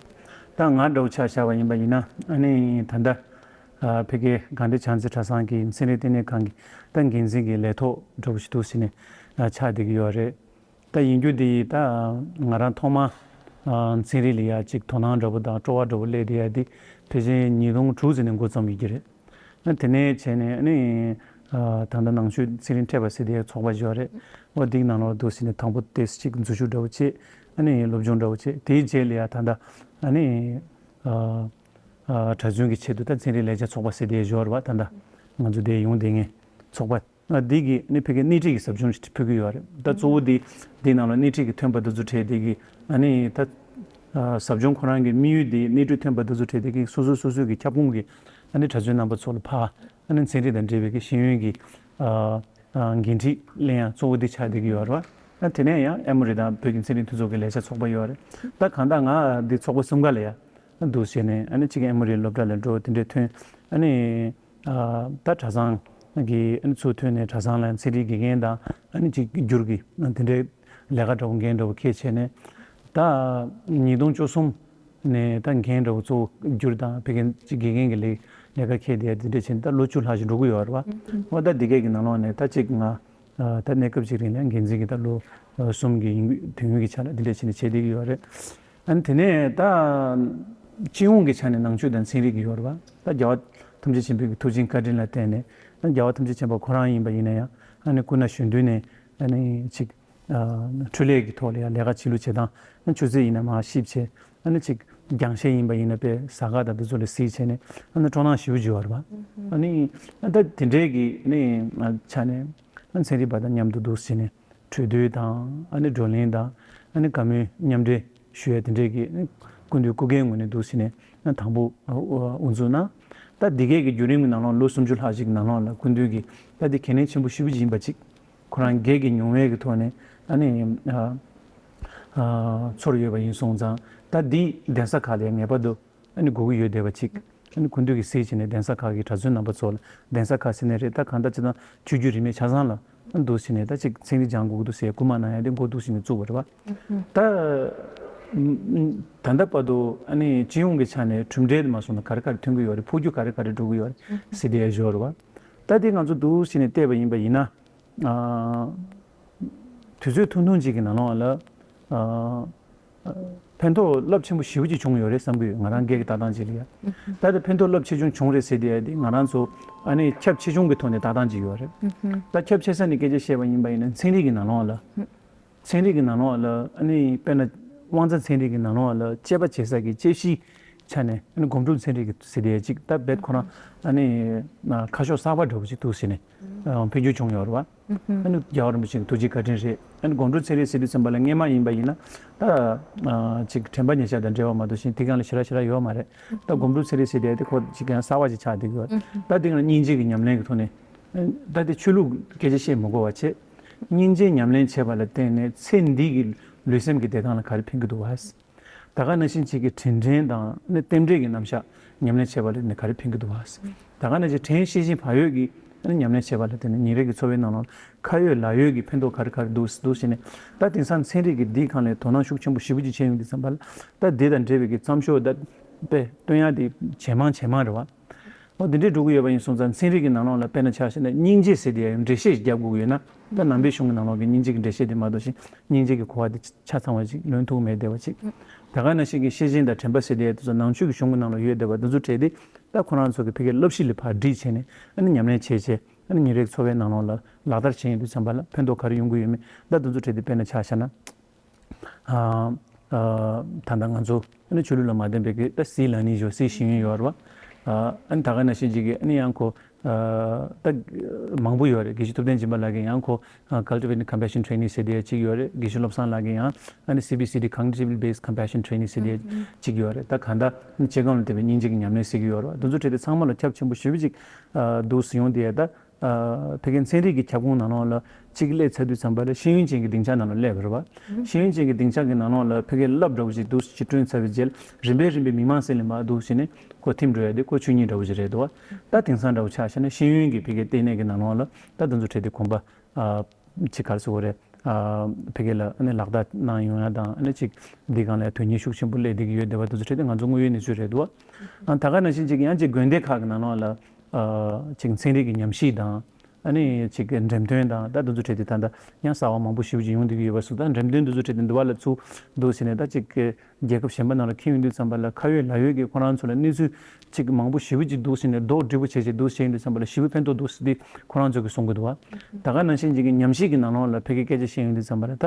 ད་ང་འདྲ་བོ་ཆ་བཞག་པ་ཡིན་པ་ཡིན་ན་ཨ་ནི་ད་ལྟ་ཨ་ཕ་གིའི་དགའ་ལྡན་བྱང་རྩེ་གྲྭ་ཚང་གི་ཚན་རིག་བསྟི་གནས་ཁང་གི་ད་འགན་འཛིན་གྱི་ལས་ཐོག་འདྲ་བོ་ཞིག་འདུག་ཟེར་ནས་ཨ་ཆགས་བསྡད་ཀྱི་ཡོད་རེད། ད་ཡིན་རྒྱུ་འདི་ད་ང་རང་ཐོག་མ་ཨ་ཚན་རིག་ལ་ཡ་ཅིག་དོ་སྣང་འདྲ་བོ་དང་སྤྲོ་བ་འདྲ་བོ་སླེབས་བསྡད་ཡ་འདི་ཕལ་ཆེར་ཉིས་སྟོང་དྲུག་ཙམ་ནས་འགོ་རྩོམ་ཡོད་ཀྱི་རེད། ཨ་དེ་ནས་བྱས་ནས་ཨ་ནི་ཨ་ད་ལྟ་ནང་ཆོས་ཚན་རིག་མཁས་པ་ཟེར་དེ་ཚོགས་པ་ཞིག་ཡོད་རེད། འོ་འདིའི་ནང་ལོགས་འདུག་ཟེར་ནས་དང་པོ་དེ་ཅིག་འཛུལ་ཞུགས་འདྲ་བོ་བྱས། ཨ་ནི་སློབ་སྦྱོང་འདྲ་བོ་བྱས། དེའི་རྗེས་ལ་ཡ་ད་ལྟ་ཨ་ནི་ཨ་ཨ་གྲྭ་བཙུན་གྱི་ཆེད་དུ་ད་ཚན་རིག་ལས་བྱེད་ཚོགས་པ་ཟེར་དེ་ཞིག་ཡོད་རེད་བ། ད་ལྟ་ང་ཚོ་དེ་ཡོང་བསྡད་མཁན་ཚོགས་པ། ཨ་འདི་གི་ནི་ཕ་གིའི་སྣེ་ཁྲིད་ཀྱི་ཟབ་སྦྱོང་ཞིག་ཕུལ་གྱི་ཡོད་རེད། ད་གཙོ་བོ་འདི་འདི་ནང་ལ་སྣེ་ཁྲིད་ཀྱི་ཐོན་པ་འདི་ཚོ་གྲས་འདི་གི་ཨ་ནི་ད་ཨ་ཟབ་སྦྱོང་ཁོ་རང་གི་དམིགས་ཡུལ་འདི་སྣེ་ཁྲིད་ཐོན་པ་འདི་ཚོ་གྲས་འདི་གི་སོ་སོ་སོ་སོའི་གི་ཁྱབ་ཁོངས་ཀྱི་ཨ་ནི་གྲྭ་བཙུན་རྣམ་པ་ཚོ་ལ་ཕར་ཨ་ནི་ཚན་རིག་དང་འབྲེལ་བའི་གི་ཤེས་ཡོན་གྱི་ཨ་ཨ་འགན་འཁྲི་ལེན་ཡ་གཙོ་བོ་འདི་ཆགས་བསྡད་ཀྱི་ཡོད་རེད་བ། ཨ་དེ་ནས་ཡང་ཨེ་མོ་རི་དང་བོད་ཀྱི་ཚན་རིག་མཐུན་ཚོགས་ཀྱི་ལས་བྱེད་ཚོགས་པ་ཡོད་རེད། ད་གང་ལྟར་ང་འདི་ཚོགས་པ་གསུམ་ཀ་ལ་ཡ། འདུག་བྱས་ནས་ཨ་ནི་གཅིག་གི་ཨེ་མོ་རི་སློབ་གྲྭ་ལ་འགྲོ་དེ་འདྲས་ཐོན། ཨ་ནི་ཨ་ད་གྲྭ་ཚང་གི་ཨ་ནི་ཚུར་ཐོན་ནས་གྲྭ་ཚང་ལ་ཚན་རིག་དགེ་རྒན་དང་ཨ་ནི་གཅིག་བསྒྱུར་གི་དེ་འདྲས་ལས་ཀ་འདྲ་བོ་འགན་འདྲ་བོ་འཁྱེར་བྱས་ནས་ད་ཉིས་སྟོང་བཅུ་གསུམ་ནས་ད་འགན་འདྲ་བོ་གཙོ་བོ་བསྒྱུར་དང་ཕ་གི་གཅིག་དགེ་རྒན་གྱི་ལས་ལས་ཀ་འཁྱེར་བསྡད་དེ་འདྲས་བྱས་ནས་ད་ལོ་བཅུ་ལྷག་ཞིག་འགྲོ་གི་ཡོད་རེད་བ། འོ་ད་འདི་གས་ཀྱི་ནང་ལོགས་ནས་ད་གཅིག་ང་ཨ་ད་གནས་སྐབས་ཅིག་རིང་ལ་འགན་འཛིན་གྱི་ད་ལོ་ཨ་གསུམ་གྱི་ཡིན་དུས་ཡུན་གྱི་ཆ་ལ་འདི་འདྲས་བྱས་ནས་བྱས་བསྡད་ཀྱི་ཡོད་རེད། ཨ་ནི་དེ་ནས་ད་སྤྱི་ཡོངས་ཀྱི་ཆ་ནས་ནང་ཆོས་དང་ཚན་རིག་གི་ཡོད་རེད་བ། ད་རྒྱལ་བ་ཐམས་ཅད་མཁྱེན་པའི་གི་ཐུགས་རྗེ་བཀའ་དྲིན་ལ་བརྟེན་ནས་ཨ་ནི་རྒྱལ་བ་ཐམས་ཅད་མཁྱེན་པ་ཁོ་རང་ཡིན་པ་ཡིན་ན་ཡང་ཨ་ནི་སྐུ་ན་གཞོན་དུས་ནས་ཨ་ནི་ཅིག་ཨ་འཕྲུལ་ལས་ཀྱི་ཐོག་ལ་ཡང་ལས་ཀ་བྱེད་ལུགས་བྱེད་སྟངས་ཨ་ནི་ཆུ་ཚོད་ཡིན་ན་མར་གཤིབ་བྱས་ཨ་ནི་ཅིག་རྒྱང་ཤེལ་ཡིན་པ་ཡིན་ན་དཔེ་ཟ་ཁང་དང་དེ་ཚོ་ལ་གཟིགས་བྱས་ནས་ཨ་ནི་སྤྲོ་སྣང་ཞེ་པོ་ཅིག་ཡོད་རེད་བ། ཨ་ནི་ཨ་ད་དེ་འདྲའི་གི་ཨ་ནི་ཆ་ནས་ཨ་ནི་ཚན་རིག་པ་དང་མཉམ་དུ་འདུག་ཟེར་ནས། གྲོས་བསྡུར་དང་ཨ་ནི་བགྲོ་གླེང་དང་ཨ་ནི་བཀའ་མོལ་མཉམ་འབྲེལ་ཞུ་ཡ་དེ་འདྲས་ཀྱི་ཨ་ནི་སྐུ་མདུན་སྐུ་སྒེར་ངོས་ནས་འདུག་ཟེར་ནས་ཨ་དང་པོ་ཨ་དབུ་འཛུགས་གནང་། ད་འདི་གས་ཀྱི་བརྒྱུད་རིམ་གྱི་ནང་ལོགས་ལོ་སུམ་ཅུ་ལྷག་ཅིག་གི་ནང་ལོགས་ལ་སྐུ་མདུན་གྱིས་ད་འདི་གལ་གནད་ཆེན་པོ་ཞེ་པོ་ཅིག་ཡིན་པ་ཅིག་ཁོ་རང་སྒེར་གྱི་མྱོང་བའི་གི་ཐོག་ནས་ཨ་ནི་ཨ་ཨ་ཚོར་ཡོད་པ་ཡིན་སོང་ཙང་ད་འདི་གདན་ས་ཁག་ལ་ངེས་པར་དུ། ཨ་ནི་དགོས་ཀྱི་ཡོད་བསྡད་པ་ཅིག་ཨ་ནི་སྐུ་མདུན་གྱིས་གཟིགས་བྱས་ནས་གདན་ས་ཁག་གི་གྲྭ་བཙུན་རྣམ་པ་ཚོ་ལ་གདན་ས་ཁག་ཟེར་ནའི་རེད། ད་གང་ལྟར་ཅིག་དང་ཆོས་བརྒྱུད་རིས་མེད་ཆ་ཚང་ལ་ཨ་ནི་འདུག་བྱས་ནས་ད་ཅིག་ཚན་རིག་སྦྱང་དགོས་ཀྱི་འདུག་ཟེར་སྐུལ་མ་གནང་ཡ་དེ་འགོ་འདུག་བྱས་ནས་བཙུགས་པ་རེད་བ། ད་ད་ལྟ་བར་དུ་ཨ་ནི་སྤྱི་ཡོངས་ཀྱི་ཆ་ནས་གྲུབ་འབྲས་དེ་མ་སོང་ན་ག་རེ་ག་རེ་ཐོན་གྱི་ཡོད་རེད། འཕོ་འགྱུར་ག་རེ་ག་རེ་འགྲོ་གི་ཡོད་རེད་ཟེར་དེ་ཡ་ཞོར་རེད་བ། ད་དེ་ང་ཚོ་འདུག་བྱས་ནས་བལྟས་པ་ཡིན་པ་ཡིན་ན། ཨ་དུས་ཚོད་ཐུང་ཐུང་ཅིག་གི་ནང་ལོགས་ལ་ཨ་ཕན་ཐོགས་རླབས་ཆེན་པོ་ཞེ་པོ་ཅིག་བྱུང་ཡོད་རེད་བསམ་གྱི་ཡོད། ང་རང་སྒེར་གྱི་ལྟ་སྟངས་ཅིག་ལ་ཡ། ད་ལྟ་ཕན་ཐོགས་རླབས་ཆེ་ཆུང་བྱུང་རེད་ཟེར་དེ་ཡ་དེ་ང་རང་ཚོ་ཨ་ནི་ཁྱབ་ཆེ་ཆུང་གི་ཐོག་ནས་ལྟ་སྟངས་ཅིག་ཡོད་རེད། ད་ཁྱབ་ཆེ་ས་ནས་སྐད་ཆ་བཤད་པ་ཡིན་པ་ཡིན་ན་ཚན་རིག་གི་ནང་ལོགས་ལ། ཚན་རིག་གི་ནང་ལོགས་ལ་ཨ་ནི་དཔེར་ན་དབང་རྩ་ཚན་རིག་གི་ནང་ལོགས་ལ་དཔྱད་པ་བྱེད་ས་གི་དཔྱད་གཞིའི་ཆ་ནས་ཨ་ནི་སྒོམ་སྒྲུབ་ཚན་རིག་གི་ཟེར་དེ་ཅིག་ད་རྦད་ཁོ་རང་ཨ་ནི་ཁ་ཕྱོགས་གསར་པ་འདྲ་བོ་ཅིག་འདུག་ཟེར་ནས་འཕེལ་འགྱུར་བྱུང་ཡོད་རེད་བ། ཨ་ནི་རྒྱལ་བ་རིན་པོ་ཆེ་གི་ཐུགས་རྗེ་བཀའ་དྲིན་རེད། ཨ་ནི་སྒོམ་སྒྲུབ་ཚན་རིག་ཟེར་དུས་ཙམ་པ་ལ་སྔས་མ་ཡིན་པ་ཡིན་ན་ད་ཅིག་དྲན་པ་ཉེར་ཆག་དང་འབྲེལ་བ་མ་གཏོགས་གཞན་དེ་གང་ལ་ཞེ་དྲག་ཞེ་དྲག་ཡོད་མ་རེད། ད་སྒོམ་སྒྲུབ་ཚན་རིག་ཟེར་དེ་དེ་ཁོ་ཅིག་ཡང་གསར་པ་ཅིག་ཆགས་བསྡད་ཀྱི་ཡོད་རེད། ད་དེ་གང་སྙིང་རྗེ་གི་ཉམས་ལེན་གི་ཐོག་ནས། ད་དེ་ཆོས་ལུགས་སྐད་ཆ་བཤད་མི་དགོས་པ་བྱས། སྙིང་རྗེ་ཉམས་ལེན་བྱས་པ་ལ་བརྟེན་ནས་ཚེ་འདི་གི་ལུས་སེམས་ཀྱི་བདེ་ཐང་ལ་ག་རེ་ཕན་གྱི་འདུག་བ། ད་ག་ནང་བཞིན་གཅིག་གི་དྲིན་དྲན་དང་ནི་རྟེན་འབྲེལ་གྱི་རྣམ་གཞག་ཉམས་ལེན་བྱས་པ་ལ་ནི་ག་རེ་ཕན་གྱི་འདུག་བ། ད་ག་ནང་བཞིན་དྲན་ཤེས་བཞིན་བག་ཡོད་ཀྱིས་ནི་ཉམས་ལེན་བྱས་པ་ལ་བརྟེན་ནས་ཉིན་རེ་གི་འཚོ་བའི་ནང་ལ་ཁ་ཡོད་ལག་ཡོད་ཀྱི་ཕན་ཐོགས་ག་རེ་ག་རེ་འདུག་འདུག་ཟེར་ནས། ད་དེང་སང་ཚན་རིག་གི་འདིའི་སྒང་ལ་དོ་སྣང་ཤུགས་ཆེན་པོ་ཞེ་པོ་ཅིག་བྱས་ཡོང་དུས་ཙམ་པ་ལ། ད་འདི་དང་འབྲེལ་བའི་གི་བརྩམས་ཆོས་ད་དཔེ་སྟོན་ཡག་དེ་ཇེ་མང་ཇེ་མང་རེད་བ། འོ་དེ་འདྲས་འགྲོ་གི་ཡོད་པ་ཡིན་སོང་ཙང་ཚན་རིག་གི་ནང་ལོགས་ལ་དཔེར་ན་ཆ་བཞག་ན་སྙིང་རྗེ་ཟེར་དེ་ཡང་འགྲེལ་བཤད་ཞིག་རྒྱབ་དགོས་ཀྱི་ཡོད་ན། ད་ནང་པའི་གཞུང་གི་ནང་ལོགས་ཀྱི་སྙིང་རྗེ་གི་འགྲེལ་བཤད་དེ་མ་གཏོགས་ཤིང་སྙིང་རྗེ་གི་གོ་བ་དེ་ཆ་ཚང་བ་ཞིག་ལོན་ཐུབ་མེད་བསྡད་པ་ཅིག་ད་ག་ནང་བཞིན་གྱི་ཤེས་བཞིན་དང་དྲན་པ་ཟེར་དེ་དེ་ཚོ་ནང་ཆོས་ཀྱི་གཞུང་གི་ནང་ལ་ཡོད་བསྡད་པ་དེ་ཚོ་བྲལ་ཏེ། ད་ཁོ་རང་ཚོ་གི་ཕ་གིའི་བསླབ་གཞི་ལ་ཕར་སྒྲིག་བྱས་ནས་ཨ་ནི་ཉམས་ལེན་བྱས་བྱས་ཨ་ནི་ཉིན་རེའི་འཚོ་བའི་ནང་ལོགས་ལ་ལག་བསྟར་བྱས་ཡོང་དུས་ཙམ་པ་ལ་ཕན་ཐོགས་ག་རེ་ཡོང་གི་ཡོད་མེད། ད་དེ་ཚོ་བྲལ་ཏེ་དཔེར་ན་ཆ་བཞག་ན། ཨ་ཨ་ད་ལྟ་ང་ཚོ་ཨ་ནི་ཆོས་ལུགས་ལ་མ་བརྟེན་པའི་གི་ད་སྲིད་ལ་ནི་ཞོ་སྲིད་ཤེས་ཡོན་ཡོད་རེད་བ། ཨ་ཨ་ནི་ད་ག་ནང་བཞིན་ཅིག་གི་ཨ་ནི་ཡང་ཁོ་ཨ་ད་མང་པོ་ཡོད་རེད། དགེ་བཤེས་ཐུབ་བསྟན་སྦྱིན་པ་ལགས་ཀྱིས་ཡང་ཁོ་ཨ་Cultivating Compassion Training ཟེར་དེ་ཅིག་ཡོད་རེད། དགེ་བཤེས་བློ་བཟང་ལགས་ཀྱིས་ཡང་ཨ་ནི་C B C T Cognitively Based Compassion Training ཟེར་དེ་ཅིག་ཡོད་རེད། ད་གང་ལྟར་ཨ་ནི་སྐྱེ་ཁམས་ལ་བརྟེན་པའི་སྙིང་རྗེ་གི་ཉམས་ལེན་ཟེར་གྱི་ཡོད་རེད་བ། དེ་ཚོ་བྲལ་ཏེ་ཚང་མ་ལ་ཁྱབ་ཆེན་པོ་ཞེ་པོ་ཅིག་ཨ་འདུག་སེ་ཡོང་དེ་ད། ཨ་ཕ་གིའི་ཚན་རིག་གི་ཁྱབ་ཁོངས་ནང་ལོགས་ལ་གཅིག་སླེབས་ཚར་དུས་ཙམ་པ་ལ་ཤེས་ཡོན་ཅན་གྱི་སྡིངས་ཆ་ནང་ལ་སླེབས་པ་རེད་བ། ཤེས་ཡོན་ཅན་གྱི་སྡིངས་ཆ་གི་ནང་ལོགས་ལ་ཕ་གིའི་བསླབ་འདྲ་བོ་ཞིག་འདུག་སེ་བསྐྲུན་ཚར་བའི་རྗེས་ལ་རིམ་པས་རིམ་པས་མི་མང་སེམས་ལ་མར་འདུག་སེ་ནས་ཁོ་ཐིམ་འགྲོ་ཡ་དེ་ཁོ་ཆོས་ཉིད་འདྲ་བོ་ཞིག་རེད་འདུག་བ། ད་དེང་སང་འདྲ་བོ་ཆ་བཞག་ན་ཤེས་ཡོན་གྱི་ཕ་གིའི་ལྟེ་གནས་ཀྱི་ནང་ལོགས་ལ་ད་དེ་ཚོ་བྲལ་ཏེ་གོམ་པ་ཨ་ཅིག་ག་རེ་ཟེར་དགོས་རེད། ཨ་ཕ་གི་ལ་ཨ་ནི་ལག་བསྟར་གནང་ཡོང་ཡ་དང་ཨ་ནི་ཅིག་འདི་སྒང་ལ་དོན་སྙིང་ཤུགས་ཆེན་པོ་སླེབས་བསྡད་ཀྱི་ཡོད་བསྡད་པ་དེ་ཚོ་བྲལ་ཏེ་ང་ཚོ་དངོས་ཡོད་གནས་ཚུལ་རེད་འདུག་བ། ཨ་ད་ག་ནང་བཞིན་ཅིག་ཡང་ཅིག་དགོན་སྡེ་ཁག་གི་ནང་ལོགས་ལ་ཨ་ཅིག་ཚན་རིག་གི་ཉམས་ཞིབ་དང་ཨ་ནི་ཅིག་འགྲེམས་སྟོན་དང་ད་དེ་ཚོ་བྲལ་ཏེ་ད་ལྟ་ཡང་གསར་བ་མང་པོ་ཞེ་པོ་ཅིག་ཡོང་བསྡད་ཀྱི་ཡོད་པ་སོགས་ད་འགྲེམས་སྟོན་དེ་ཚོ་བྲལ་ཏེ་འདི་བ་ལ་ཚུར་འདུག་ཟེར་ནས་ད་ཅིག་རྒྱལ་ཁབ་གཞན་པ་ནང་ལ་འཁྱེར་ཡོང་དུས་ཙམ་པ་ལ་ཁ་ཡོད་ལག་ཡོད་ཀྱི་ཁོ་རང་ཚོ་ལ་གནས་ཚུལ་ཅིག་མང་པོ་ཞེ་པོ་ཅིག་འདུག་ཟེར་ནས་རྡོག་སྒྲིལ་པོ་བྱས་བྱས་འདུག་ཟེར་ཡོང་དུས་ཙམ་པ་ལ་ཞེ་པོ་ཕན་ཐོགས་འདུག་ཟེར་ཏེ་ཁོ་རང་ཚོ་གིས་གསུང་གི་འདུག་བ། ད་ག་ནང་བཞིན་ཅིག་གི་ཉམས་ཞིབ་ཀྱི་ནང་ལོགས་ལ་ཕ་གི་སྐད་ཆ་བཤད་ཡོང་དུས་ཙམ་པ་ལ་ད་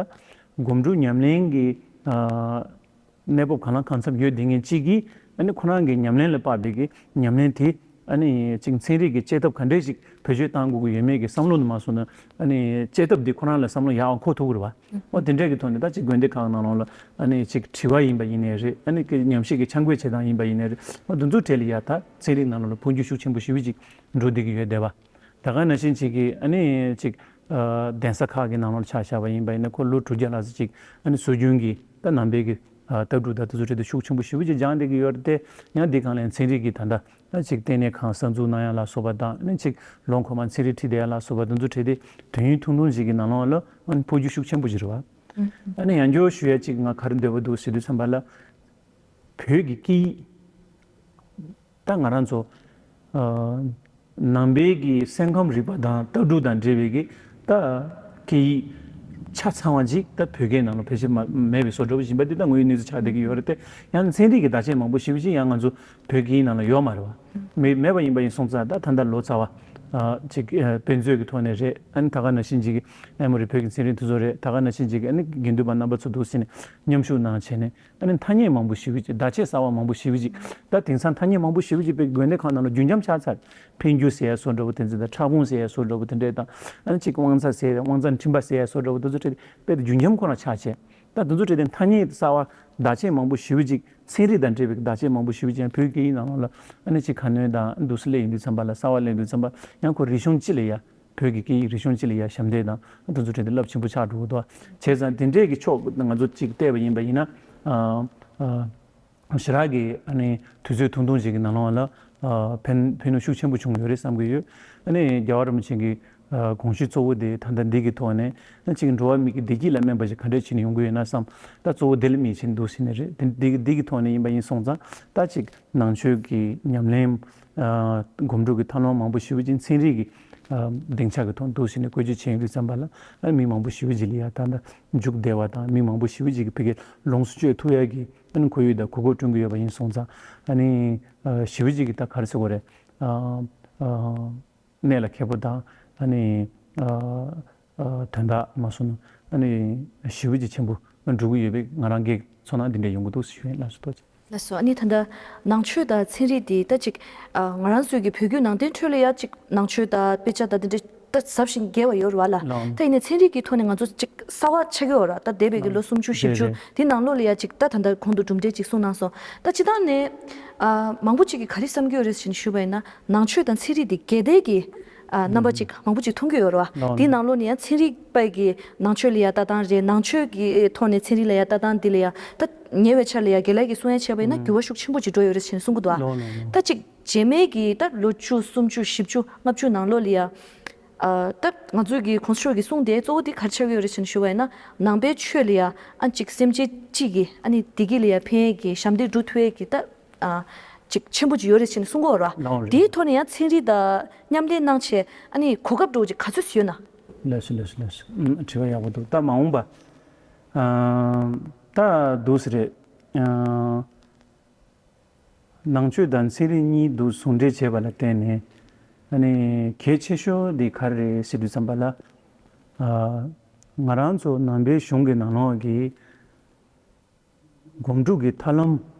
སྒོམ་སྒྲུབ་ཉམས་ལེན་གྱི་ཨ་གནས་བབ་གང་ལ་གང་འཚམ་ཡོད་བསྡད་མཁན་གཅིག་གིས་ཨ་ནི་ཁོ་རང་གི་ཉམས་ལེན་ལ་དཔག་པའི་གི་ཉམས་ལེན་དེ་ཨ་ནི་ཅིག་ཚན་རིག་གི་དཔྱད་ཐབས་ག་འདྲས་ཞིག་བེད་སྤྱོད་གཏང་དགོས་ཀྱི་ཡོད་མེད་ཀྱི་བསམ་བློ་ནི་མ་སོང་ན་ཨ་ནི་དཔྱད་ཐབས་འདི་ཁོ་རང་ལ་བསམ་བློ་ཡག་པ་འཁོར་ཐུབ་ཀྱི་རེད་བ། འོ་དེ་འདྲས་ཀྱི་ཐོག་ནས་ད་ཅིག་དགོན་སྡེ་ཁག་ནང་ལོགས་ལ་ཨ་ནི་ཅིག་དྲི་བ་ཡིན་པ་ཡིན་ནའི་རེད། ཨ་ནི་ཀྱི་ཉམས་ཞིབ་ཀྱི་འཆར་འགོད་བྱེད་སྟངས་ཡིན་པ་ཡིན་ནའི་རེད། འོ་དེ་ཚོ་གྲས་ལ་ཡ་ད་ཚན་རིག་ནང་ལོགས་ལ་འཕོ་འགྱུར་ཤུགས་ཆེན་པོ་ཞེ་པོ་ཅིག་འགྲོ་བསྡད་ཀྱི་ཡོད་བསྡད་པ། ད་ག་ནང་བཞིན་ཅིག་གི་ཨ་ནི་ཅིག་ཨ་གདན་ས་ཁག་གི་ནང་ལོགས་ལ་ཆ་བཞག་པ་ཡིན་པ་ཡིན་ན་ཁོ་ལོ་དྲུག་བརྒྱ་ལྷག་ཙམ་ཅིག་ཨ་ནི་སྲོལ་རྒྱུན་གྱི་ད་ནང་པའི་གི་ཨ་ལྟ་གྲུབ་དང་དེ་ཚོ་གྲས་དེ་ཤུགས་ཆེན་པོ་ཞེ་པོ་ཅིག་སྦྱངས་བསྡད་ཀྱི་ཡོད་རེད་དེ། ཡང་འདི་སྒང་ལ་ཡང་ཚན་རིག་གི་ད་ལྟ་ཨ་ཅིག་ལྟེ་གནས་ཁང་གསར་འཛུགས་གནང་ཡ་ལ་སོགས་པ་དང་ཨ་ནི་ཅིག་ལོ་འཁོར་མ་ཚན་རིག་ཁྲིད་བསྡད་ཡ་ལ་སོགས་པ་དེ་ཚོ་གྲས་དེ་དུས་ཡུན་ཐུང་ཐུང་ཞིག་གི་ནང་ལོགས་ལ་ཨ་ནི་འཕོ་འགྱུར་ཤུགས་ཆེན་པོ་ཞིག་རེད་བ། ཨ་ནི་ཡང་བསྐྱར་ཞུ་ཡ་གཅིག་ང་ག་རེ་འདོད་པ་འདུག་ཟེར་དུས་ཙམ་པ་ལ་བོད་ཀྱི་སྐད་ཡིག་ད་ང་རང་ཚོ་ཨ་ནང་པའི་གི་སེམས་ཁམས་རིག་པ་དང་ལྟ་གྲུབ་དང་འབྲེལ་བའི་གི་ད་སྐད་ཡིག་ཆ་ཚང་བ་ཅིག་ད་བོད་སྐད་ནང་ལ་ཕལ་ཆེར་མ་མེད་པའི་བཟོ་འདྲ་པོ་ཡིན་པ་འདི་ད་དངོས་ཡོད་གནས་ཚུལ་ཆགས་བསྡད་ཀྱི་ཡོད་རེད་དེ། ཡང་ཚན་རིག་གི་བརྡ་ཆད་མང་པོ་ཞེ་པོ་ཅིག་ཡང་ང་ཚོ་བོད་སྐད་ཡིག་ནང་ལ་ཡོད་མ་རེད་བ། མེད་མེད་པ་ཡིན་པ་ཡིན་སོང་ཙང་ད་ད་ལྟ་ལོ་ཙཱ་བ་ཨ་ཅིག་ཨ་དཔེ་མཛོད་ཀྱི་ཐོག་ནས་རེད། ཨ་ནི་ད་ག་ནང་བཞིན་ཅིག་གི་ཨེ་མོ་རི་བོད་ཀྱི་ཚན་རིག་འདི་ཚོ་རེད། ད་ག་ནང་བཞིན་ཅིག་གི་ཨ་ནི་དགེ་འདུན་པ་རྣམ་པ་ཚོ་འདུག་ཟེར་ནས་མཉམ་ཞུགས་གནང་བྱས་ནས་ཨ་ནི་ཐ་སྙད་མང་པོ་ཞེ་པོ་ཅིག་བརྡ་ཆད་གསར་བ་མང་པོ་ཞེ་པོ་ཅིག་ད་དེང་སང་ཐ་སྙད་མང་པོ་ཞེ་པོ་ཅིག་དཔེ་དགོན་སྡེ་ཁག་ནང་ལ་རྒྱུན་འཁྱམས་ཆགས་ཚར། འཕེལ་འགྱུར་ཟེར་ཡ་བཟོ་འདྲ་པོ་དེ་ཚོ་དང་ཕྲ་ཕུང་ཟེར་ཡ་བཟོ་འདྲ་པོ་དེ་འདྲས་དང་ཨ་ནི་ཅིག་དབང་རྩ་ཟེར་ཡ་དབང་རྩ་འཕྲིན་པ་ཟེར་ཡ་བཟོ་འདྲ་པོ་དེ་ཚོ་བྲིས་ཏེ་དཔེ་དེ་རྒྱུན་འཁྱམས་ཁོ་ན་ཆགས་བྱས། ད་དེ་ཚོ་བྲིས་ཏེ་ཐ་སྙད་གསར་བ་བརྡ་ཆད་མང་པོ་ཞེ་པོ་ཅིག་ཚན་རིག་དང་འབྲེལ་བའི་བརྡ་ཆད་མང་པོ་ཞེ་པོ་ཅིག་ཡང་བོད་སྐད་ཡིག་ནང་ལོགས་ལ་ཨ་ནི་ཅིག་ཁ་སྣོན་དང་འདུག་སེ་སླེབས་ཡོང་དུས་ཙམ་པ་ལ་གསར་བ་སླེབས་དུས་ཙམ་པ་ཡང་ཁོ་རིག་གཞུང་སྤྱི་ལ་ཡ་བོད་ཀྱི་སྐད་ཡིག་རིག་གཞུང་སྤྱི་ལ་ཡ་ཞབས་འདེགས་དང་དེ་ཚོ་བྲིས་ཏེ་རླབས་ཆེན་པོ་ཆགས་འགྲོ་གི་འདུག་བྱས་ཙང་དེ་འདྲས་ཀྱི་ཕྱོགས་ང་ཚོ་ཅིག་བལྟས་པ་ཡིན་པ་ཡིན་ན་ཨ་ཨ། ཞེ་དྲག་གི་ཨ་ནི་དུས་ཚོད་ཐུང་ཐུང་ཞིག་གི་ནང་ལོགས་ལ་ཨ་ཕན་ཕན་ནུས་ཤུགས་ཆེན་པོ་བྱུང་ཡོད་རེད་བསམ་གྱི་ཡོད། ཨ་ནི་རྒྱལ་བ་རིན་པོ་ཆེ་གི་ཨ་དགོངས་གཞི་གཙོ་བོ་དེ་ད་ལྟ་འདི་གི་ཐོག་ནས་ཨ་ཅིག་འགྲོ་བ་མི་གི་བདེ་སྐྱིད་ལ་སྨན་པ་ཞིག་ག་འདྲས་བྱས་ནས་ཡོང་གི་ཡོད་ན་བསམ། ད་གཙོ་བོ་དེ་ལ་དམིགས་བྱས་འདུག་ཟེར་ནས་རེད། དེ་འདི་འདི་གི་ཐོག་ནས་ཡིན་པ་ཡིན་སོང་ཙང་ད་ཅིག་ནང་ཆོས་ཀྱི་ཉམས་ལེན་ཨ་སྒོམ་སྒྲུབ་ཀྱི་ཐབས་ལམ་མང་པོ་ཞེ་པོ་ཅིག་ཚན་རིག་གི་ཨ་སྡིངས་ཆ་གི་ཐོག་འདུག་ཟེར་ནས་བཀོལ་སྤྱོད་བྱས་ཡོང་དུས་ཙམ་པ་ལ་ཨ་མི་མང་པོ་ཞེ་པོ་ཅིག་ལ་ཡ་ད་ལྟ་འཇུག་བདེ་བ་དང་མི་མང་པོ་ཞེ་པོ་ཅིག་གི་ཕ་གི་ལོངས་སུ་སྤྱོད་ཐུབ་ཡ་གི་ཨ་ནི་ཁོར་ཡུག་དང་གོ་སྐབས་བསྐྲུན་གྱི་ཡོད་པ་ཡིན་སོང་ཙང་ཨ་ནི་ཨ་ཞེ་པོ་ཅིག་གི་ད་ག་རེ་ཟེར་དགོས་རེད། ཨ་ཨ་གནད་ལ་འཁེལ་པོ་དང་ཨ་ནི་ཨ་ཨ་དོན་དག་མ་སོང་ན་ཨ་ནི་ཞེ་པོ་ཅིག་ཆེན་པོ་འགྲོ་གི་ཡོད་པའི་ང་རང་གི་ཚོར་སྣང་འདི་འདྲ་ཡོང་གི་འདུག་ཞུ་ཡིན། ལགས་སོ། ཐུགས་རྗེ་ཆེ། ལགས་སོ། ཨ་ནི་ད་ལྟ་ནང་ཆོས་དང་ཚན་རིག་འདི་ད་ཅིག་ཨ་ང་རང་ཚོའི་གི་བོད་བརྒྱུད་ནང་བསྟན་ཁྲོད་ལ་ཡ་ཅིག་ནང་ཆོས་དང་དཔེ་ཆ་དང་འདི་འདྲ་ད་ཟབ་ཞིང་རྒྱས་པ་ཡོད་རེད་བ་ལ། ལགས། ད་ཡིན་ནའི་ཚན་རིག་གི་ཐོག་ནས་ང་ཚོ་ཅིག་གསར་བ་ཆགས་ཀྱི་ཡོད་རེད། ད་འདས་པའི་གི་ལོ་སུམ་ཅུ་བཞི་བཅུ་རེད། དེ་ནང་ལོགས་ལ་ཡ་ཅིག་ད་ད་ལྟ་གོང་དུ་གྲུབ་འབྲས་ཅིག་གསུངས་གནང་སོང་། ད་སྤྱིར་བཏང་ནས་ཨ་མང་པོ་ཅིག་གིས་ག་རེ་བསམ་གྱི་ཡོད་རེད་ཟེར་ནས་ཞུས་པ་ཡིན་ན་ནང་ཆོས་དང་ཚན་རིག་འདི་གལ་ཏེ་གི་ ཨ། རྣམ་པ་ཅིག་མང་པོ་ཅིག་མཐོང་གི་ཡོད་རེད་བ། ལགས། དེའི་ནང་ལོགས་ནས་ཡང་ཚན་རིག་པ་གི་ནང་ཆོས་ལ་ཡང་ལྟ་སྟངས་རེད། ནང་ཆོས་ཀྱི་ཐོག་ནས་ཚན་རིག་ལ་ཡང་ལྟ་སྟངས་འདི་ལ་ཡང་ད་ཉེ་བའི་ཆར་ལ་ཡང་རྒན་ལགས་ཀྱིས་གསུང་ཡ་བྱས་པ་ཡིན་ན་ཨུམ། འགྱུར་བ་ཤུགས་ཆེན་པོ་ཅིག་འགྲོ་ཡོད་རེད་ཟེར་ནས་གསུང་གི་འདུག་ཨ། ལགས་ལགས་ལགས། ད་ཅིག་རྗེས་མའི་གི་ད་ལོ་བཅུ་སུམ་ཅུ་བཞི་བཅུ་ལྔ་བཅུ་ནང་ལོགས་ལ་ཡང་། ཨ། ད་ང་ཚོའི་གི་གོང་ས་མཆོག་གིས་གསུངས་དེ་གཙོ་བོ་དེ་ག་རེ་ཆགས་ཀྱི་ཡོད་རེད་ཟེར་ནས་ཞུ་བ་ཡིན་ན། ནང་པའི་ཆོས་ལ་ཡང་ཨ་ཅིག་སེམས་ཅན་གཅིག་གི་ཨ་ནི་བདེ་སྐྱིད་ལ་ཡང་ཕན་ཡས་ཀྱི་ཞབས་འདེགས་སྒྲུབ་ཐུབ་ཡས་ཀྱི་ད། ཨ། ཅིག་ཆེན་པོ་ཅིག་ཡོད་རེད་ཟེར་ནས་གསུང་གི་ཡོད་རེད་བ། ལགས་རེད། དེའི་ཐོག་ནས་ཡང་ཚན་རིག་དང་མཉམ་ལས་གནང་བྱས་ཨ་ནི་གོ་སྐབས་འདྲ་བོ་ཅིག་ག་ཚོད་ཡོད་ན། ལགས་སོ་ལགས་སོ་ལགས་སོ། ཨུམ། དྲི་བ་ཡག་པོ་འདུག་ད་མ་འོངས་པ། ཨ། ད་འདུག་སེ་རེད། ཨ། ནང་ཆོས་དང་ཚན་རིག་གཉིས་འདུ་ཟུང་འབྲེལ་བྱས་པ་ལ་བརྟེན་ནས་ཨ་ནི་གལ་ཆེ་ཤོས་འདི་ག་རེ་རེད་ཟེར་དུས་ཙམ་པ་ལ། ཨ། ང་རང་ཚོ་ནང་པའི་གཞུང་གི་ནང་ལོགས་ཀྱི་སྒོམ་སྒྲུབ་ཀྱི་ཐབས་ལམ་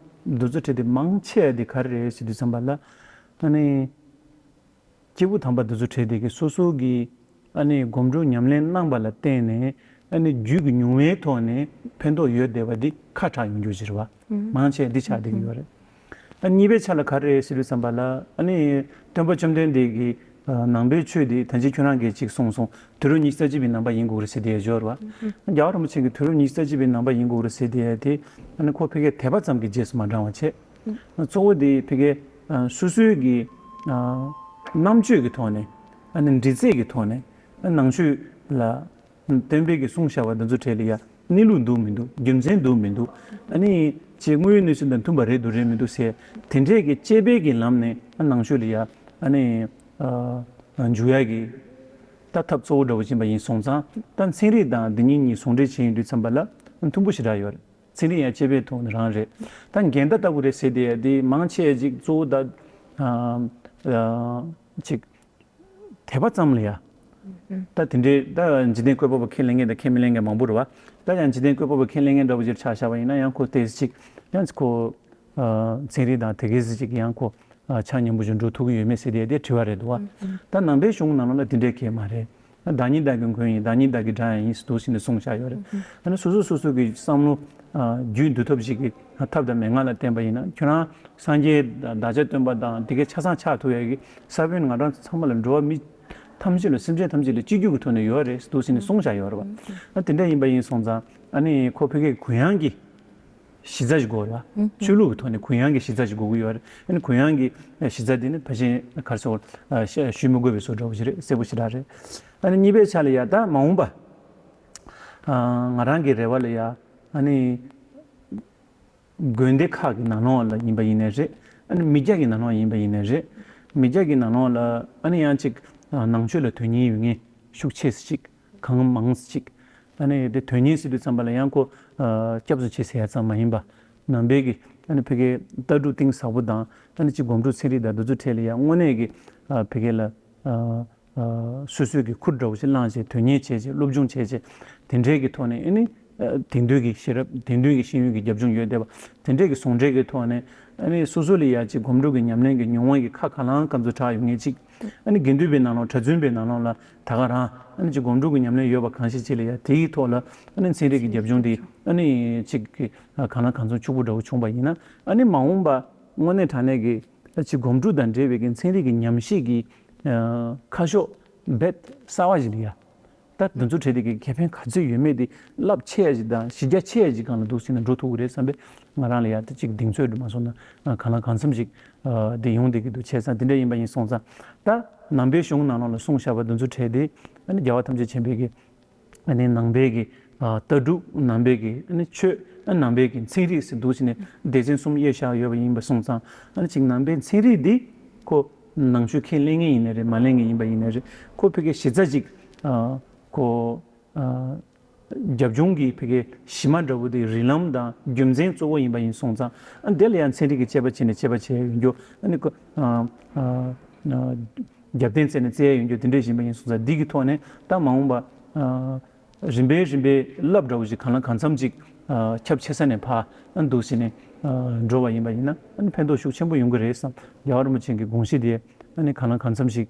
འདི་ཚོ་ཁྲིད་དེ་མང་ཆེ་བ་འདི་ག་རེ་རེད་ཟེར་དུས་ཙམ་པ་ལ། ཨ་ནི་སྐྱེས་བུ་དམ་པ་འདི་ཚོ་ཁྲིད་དེ་གི་སོ་སོ་གི་ཨ་ནི་སྒོམ་སྒྲུབ་ཉམས་ལེན་གནང་པ་ལ་བརྟེན་ནས་ཨ་ནི་རྒྱུད་ཀྱི་ཉུང་བའི་ཐོག་ནས་ཕན་ཐོགས་ཡོད་བསྡད་པ་འདི་ཁ་གྲགས་ཡོང་རྒྱུ་ཞིག་རེད་བ། ཨུམ། མང་ཆེ་འདི་ཆགས་བསྡད་ཀྱི་ཡོད་རེད། ཨ། གཉིས་པའི་ཆ་ལ་ག་རེ་རེད་ཟེར་དུས་ཙམ་པ་ལ་ཨ་ནི་སྟོན་པ་བཅོམ་ལྡན་འདས་ཀྱིས། ཨ། ནང་པའི་ཆོས་འདི་ད་ཅི་ཁྱོད་རང་གིས་ཅིག་གསུངས་སོང་། དུས་རབས་ཉི་ཤུ་རྩ་གཅིག་པའི་ནང་པ་ཡིན་དགོས་རེད་ཟེར་དེ་ཡ་སྦྱོར་བ། ཨུམ། རྒྱལ་བ་རིན་པོ་ཆེ་གིས་དུས་རབས་ཉི་ཤུ་རྩ་གཅིག་པའི་ནང་པ་ཡིན་དགོས་རེད་ཟེར་དེ་ཡ་དེ་ཨ་ནི་ཁོ་ཕ་གིའི་དད་པ་ཙམ་གྱི་རྗེས་སུ་མ་འབྲང་བ་བྱས། ཨུམ། གཙོ་བོ་དེ་ཕ་གིའི། ཨ། སོ་སོའི་གི། ཨ། རྣམ་དཔྱོད་ཀྱི་ཐོག་ནས་ཨ་ནི་འདྲི་རྩད་ཀྱི་ཐོག་ནས་ཨ་ནང་ཆོས་ལ། སྟོན་པས་ཀྱིས་གསུངས་བཞག་པ་འདི་ཚོ་གྲས་ལ་ཡ་གནས་ལུགས་འདུག་མི་འདུག་རྒྱུ་མཚན་འདུག་མི་འདུག་ཨ་ནི་ཅིག་དངོས་ཡོད་གནས་ཚུལ་དང་མཐུན་པ་རེད་འདུག་རེད་མི་འདུག་ཟེར་དེ་འདྲས་ཀྱི་དཔྱད་པའི་གི་ལམ་ནས་ཨ་ནང་ཆོས་ལ་ཡ་ཨ་ནི་ཨ་འཇུག་ཡ་གི་ད་ཐབས་གཙོ་བོ་འདྲ་བོ་ཅིག་ཡིན་པ་ཡིན་སོང་ཙང་། ད་ཚན་རིག་དང་འདི་གཉིས་གཉིས་ཟུང་འབྲེལ་བྱས་ཡོང་དུས་ཙམ་པ་ལ་མཐུན་པོ་ཞེ་དྲག་ཡོད་རེད། ཚན་རིག་ཡང་དཔྱད་པའི་ཐོག་ནས་རང་རེད། ད་འགལ་ཟླ་ལྟ་བུ་རེད་ཟེར་དེ་ཡ་དེ་མང་ཆེ་ཅིག་གཙོ་བོ་ད་ཨ་ཨ་ཅིག་དད་པ་ཙམ་ལ་ཡ། ཨུམ། ད་དེ་འདྲའི་ད་འཇིག་རྟེན་བཀོད་པ་པོ་ཁས་ལེན་མཁན་དང་ཁས་མི་ལེན་མཁན་མང་པོ་རེད་བ། ད་ཡང་འཇིག་རྟེན་བཀོད་པ་པོ་ཁས་ལེན་མཁན་འདྲ་བོ་ཅིག་ཆ་བཞག་པ་ཡིན་ན་ཡང་ཁོ་ཏོག་ཙམ་ཅིག་ཡང་ཁོ་ཨ་ཚན་རིག་དང་དེ་གའི་ཟིག་ཅིག་ཡང་ཁོ་ཨ་ཆ་མཉམ་པོ་ཞིག་འགྲོ་ཐུབ་ཀྱི་ཡོད་མེད་ཟེར་དེ་དེ་དྲི་བ་རེད་འདུག་བ། ཨུམ། ད་ནང་པའི་གཞུང་ནང་ལོགས་ལ་དེ་འདྲའི་གང་ཡང་མ་རེད། བདག་ཉིད་བདག་གི་མགོན་ཡིན། བདག་ཉིད་བདག་གི་དགྲ་ཡང་ཡིན་ཟེར་འདུག་ཟེར་ནས་གསུངས་བཞག་ཡོད་རེད། ཨུམ། ཨ་ནི་སོ་སོ་སོ་སོ་གི་བསམ་བློ་ཨ་རྒྱུད་འདུལ་ཐབས་ཤིག་གི་ཐབས་དང་མན་ངག་ལ་བརྟེན་པ་ཡིན་ན་ཁྱོད་རང་སངས་རྒྱས་བདག་ཅག་སྟོན་པ་དང་དེ་གའི་ཆ་ཚང་ཆགས་ཐུབ་ཡ་གི་ས་བོན་ང་རང་ཚང་མ་ལ་འགྲོ་བ་མི་ཐམས་ཅད་ལ་སེམས་ཅན་ཐམས་ཅད་ལ་གཅིག་གྱུར་གྱི་ཐོག་ནས་ཡོད་རེད་ཟེར་འདུག་ཟེར་ནས་གསུངས་བཞག་ཡོད་རེད་བ། ཨ་དེ་འདྲ་ཡིན་པ་ཡིན་སོང་ཙང་ཨ་ནི་ཁོ་ཕ་གིའི་གུ་ཡངས་ཀྱི་གཞི་རྩ་ཞིག་དགོས་རེད་བ། ཆོས་ལུགས་ཀྱི་ཐོག་ནས་གུ་ཡངས་ཀྱི་གཞི་རྩ་ཞིག་དགོས་ཀྱི་ཡོད་རེད། ཨ་ནི་གུ་ཡངས་ཀྱི་གཞི་རྩ་དེ་ནི་ཕལ་ཆེར་ག་རེ་ཟེར་དགོས་རེད། ཞུ་མི་དགོས་པའི་བཟོ་འདྲ་བོ་ཞིག་རེད། གསལ་པོ་ཞེ་དྲག་རེད། ཨ་ནི་གཉིས་པའི་ཆ་ལ་ཡ་ད་མ་འོངས་པ་ང་རང་གི་རེ་བ་ལ་ཡ་ཨ་ནི་དགོན་སྡེ་ཁག་གི་ནང་ལོགས་ལ་ཡིན་པ་ཡིན་ནའི་རེད། ཨ་ནི་མི་སྐྱ་གི་ནང་ལོགས་ཡིན་པ་ཡིན་ནའི་རེད། མི་སྐྱ་གི་ནང་ལོགས་ལ་ཨ་ནི་ཡང་ཅིག་ནང་ཆོས་ལ་དོན་གཉེར་ཡོད་མཁན་ཤུགས་ཆེ་ས་ཅིག་གང་མང་ས་ཅིག་ཨ་ནི་དེ་དོན་གཉེར་ཟེར་དུས་ཙམ་པ་ལ་ཡང་ཁོ་སྐྱབས་སུ་མཆི་ཟེར་ཡ་ཙམ་མ་ཡིན་པ། ནང་པའི་གི་ཨ་ནི་ཕ་གིའི་ལྟ་གྲུབ་གཏིང་ཟབ་པོ་དང་ཨ་ནི་ཅིག་སྒོམ་སྒྲུབ་ཚན་རིག་དང་འདི་ཚོ་གྲས་ལ་ཡང་དངོས་གནས་ཀྱི་ཕ་གི་ལ་སོ་སོའི་གི་ཁུར་འདྲ་བོ་ཞིག་བླངས་བྱས་དོན་གཉེར་བྱས་བྱས་སློབ་སྦྱོང་བྱས་བྱས་དེ་འདྲའི་གི་ཐོག་ནས་ཨ་ནི་དེང་དུས་ཀྱི་ཤེས་རབ་དེང་དུས་ཀྱི་ཤེས་ཡོན་གྱི་རྒྱབ་ལྗོངས་ཡོད་བསྡད་པ་དེ་འདྲའི་གི་ཟུང་འབྲེལ་གྱི་ཐོག་ནས་ཨ་ནི་སོ་སོ་ལ་ཡ་ཅིག་སྒོམ་སྒྲུབ་ཀྱི་ཉམས་ལེན་གྱི་མྱོང་བ་གི་ཁ་གང་ལ་གང་འཚམ་དྲག་ཡོད་མཁན་ཅིག་ཨ་ནི་དགེ་འདུན་པའི་ནང་ལོགས་གྲྭ་བཙུན་པའི་ནང་ལོགས་ལ་ད་ག་རང་ཨ་ནི་ཅིག་སྒོམ་སྒྲུབ་ཀྱི་ཉམས་ལེན་ཡོད་པ་གང་ཞིག་ཅིག་ལ་ཡ་དེའི་ཐོག་ལ་ཨ་ནི་ཚན་རིག་གི་རྒྱབ་ལྗོངས་དེ་ཨ་ནི་ཅིག་གི་གང་ལ་གང་འཚམ་ཕྱུག་པོ་འདྲ་བོ་བྱུང་བ་ཡིན་ན་ཨ་ནི་མ་འོངས་པ་དངོས་གནས་དྲང་གནས་ཀྱི་ཅིག་སྒོམ་སྒྲུབ་དང་འབྲེལ་བའི་གི་ཚན་རིག་གི་ཉམས་ཞིབ་ཀྱི་ཁ་ཕྱོགས་རྦད་གསར་བ་ཞིག་ལ་ཡ། ད་འདི་ཚོ་གྲས་དེ་གི་ཁེ་ཕན་ག་ཚོད་ཡོད་མེད་དེ་རླབས་ཆེ་ཡ་ཞིག་དང་གཞི་རྒྱ་ཆེ་ཡ་ཞིག་སྒང་ལ་འདུག་ཟེར་ན་འགྲོ་ཐུབ་ཀྱི་རེད་བསམ་པས་ང་རང་ལ་ཡ་ད་ཅིག་གདེང་ཚོད་འགྲོ་མ་སོང་ན་གང་ལ་གང་འཚམ་ཞིག་དེ་ཡོང་བསྡད་ཀྱི་འདུག་བྱས་ཙང་དེ་འདྲ་ཡིན་པ་ཡིན་སོང་ཙང་ད་ནང་པའི་གཞུང་ནང་ལོགས་ལ་གསུངས་བཞག་པ་འདི་ཚོ་གྲས་དེ་ཨ་ནི་རྒྱལ་བ་ཐམས་ཅད་མཁྱེན་པའི་གི་ཨ་ནི་ནང་པའི་གི་ལྟ་གྲུབ་ནང་པའི་གི་ཨ་ནི་ཆོས་ནང་པའི་གི་ཚན་རིག་ཟེར་འདུག་ཟེར་ནས་སྡེ་ཚན་གསུམ་དབྱེ་བཞག་ཡོད་པ་ཡིན་པ་སོང་ཙང་ཨ་ནི་ཅིག་ནང་པའི་ཚན་རིག་འདི་ཁོ་ནང་ཆོས་ཁས་ལེན་མཁན་ཡིན་ནའི་རེད་མ་ལེན་མཁན་ཡིན་པ་ཡིན་ནའི་རེད་ཁོ་ཕ་གི་གཞི་རྩ་ཅིག་ཁོ་རྒྱབ་ལྗོངས་ཀྱི་ཕ་གི་གཞི་མ་འདྲ་བོ་དེ་རིགས་ལམ་དང་རྒྱུ་མཚན་གཙོ་བོ་ཡིན་པ་ཡིན་སོང་ཙང་ཨ་ནི་དེ་ལ་ཡང་ཚན་རིག་གི་དཔྱད་པ་བྱས་ནས་དཔྱད་པ་བྱས་ཡོང་རྒྱུ་ཨ་ནི་ཁོ་རྒྱབ་རྟེན་བཙལ་ནས་བཙལ་ཡ་ཡོང་རྒྱུ་དེ་འདྲས་ཡིན་པ་ཡིན་སོང་ཙང་འདི་གི་ཐོག་ནས་ད་མ་འོངས་པ་རིམ་པས་རིམ་པས་རླབས་འདྲ་བོ་ཞིག་གང་ལ་གང་འཚམ་ཅིག་ཁྱབ་ཆེ་ས་ནས་ཕར་འདུག་ཟེར་ནས་འགྲོ་བ་ཡིན་པ་ཡིན་ན་ཕན་ཐོགས་ཤུགས་ཆེན་པོ་ཡོང་གི་རེད་བསམ། རྒྱལ་བ་རིན་པོ་ཆེ་གི་དགོངས་གཞི་དེ་གང་ལ་གང་འཚམ་ཞིག་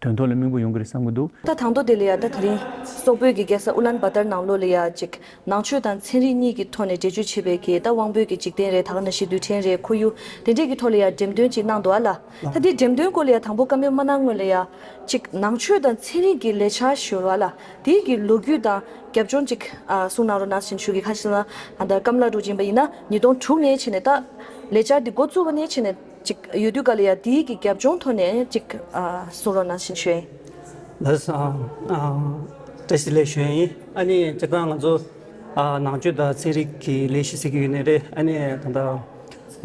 དོན་ཐོག་ལ་སྨིན་པོ་ཡོང་གི་རེད་བསམ་གྱི་འདུག། ད་དང་ཐོག་དེ་ལ་ཡ་ད་དེ་རིང་སོག་པོའི་གི་རྒྱལ་ས་ཨུ་ལན་བ་ཏར་ནང་ལོགས་ལ་ཡ་ཅིག་ནང་ཆོས་དང་ཚན་རིག་གཉིས་ཀྱི་ཐོག་ནས་འགྲེལ་བརྗོད་བྱེད་པའི་གི་ད་དབང་པོའི་གི་འཇིག་རྟེན་རེད། ད་ག་ནང་བཞིན་རྡུལ་ཕྲན་རེད། ཁོར་ཡུག་དེ་འདྲས་ཀྱི་ཐོག་ལ་ཡ་འགྲེམས་སྟོན་ཅིག་གནང་འདུག་ཨ་ལ། ད་དེ་འགྲེམས་སྟོན་སྐོར་ལ་ཡ་དང་པོ་བཀའ་མོལ་མ་གནང་སྔོན་ལ་ཡ་ཅིག་ནང་ཆོས་དང་ཚན་རིག་གི་ལས་འཆར་ཞུ་རོགས་ཨ་ལ། དེའི་གི་ལོ་རྒྱུས་དང་རྒྱབ་ལྗོངས་ཅིག་ཨ་གསུང་གནང་རོགས་གནང་ཞེས་ཞུ་གི། ཁ་ཤས་ལ་ཨ་ད་ཀམ་ལ་རུ་ཅིན་པ་ཡིན་ན་ཉིས་སྟོང་དྲུག་ནས་བྱས་ནས་ད་ལས་འཆར་འདི་འགོ་བཙུགས་པ་ནས་བྱས་ནས་ཅིག་ཡོད་དུས་ག་ལ་ཡ་དེའི་གི་རྒྱབ་ལྗོངས་ཐོག་ནས་ཅིག་ཨ་གསུང་རོགས་གནང་ཞེས་ཞུ་ཡིན། ལགས་སོ། ཨ་ཨ་བཀྲ་ཤིས་བདེ་ལེགས་ཞུ་ཡིན། ཨ་ནི་སྤྱིར་བཏང་ང་ཚོ་ཨ་ནང་ཆོས་དང་ཚན་རིག་གི་ལས་གཞི་ཟེར་གྱི་ཡོད་ནི་རེད། ཨ་ནི་ད་ལྟ་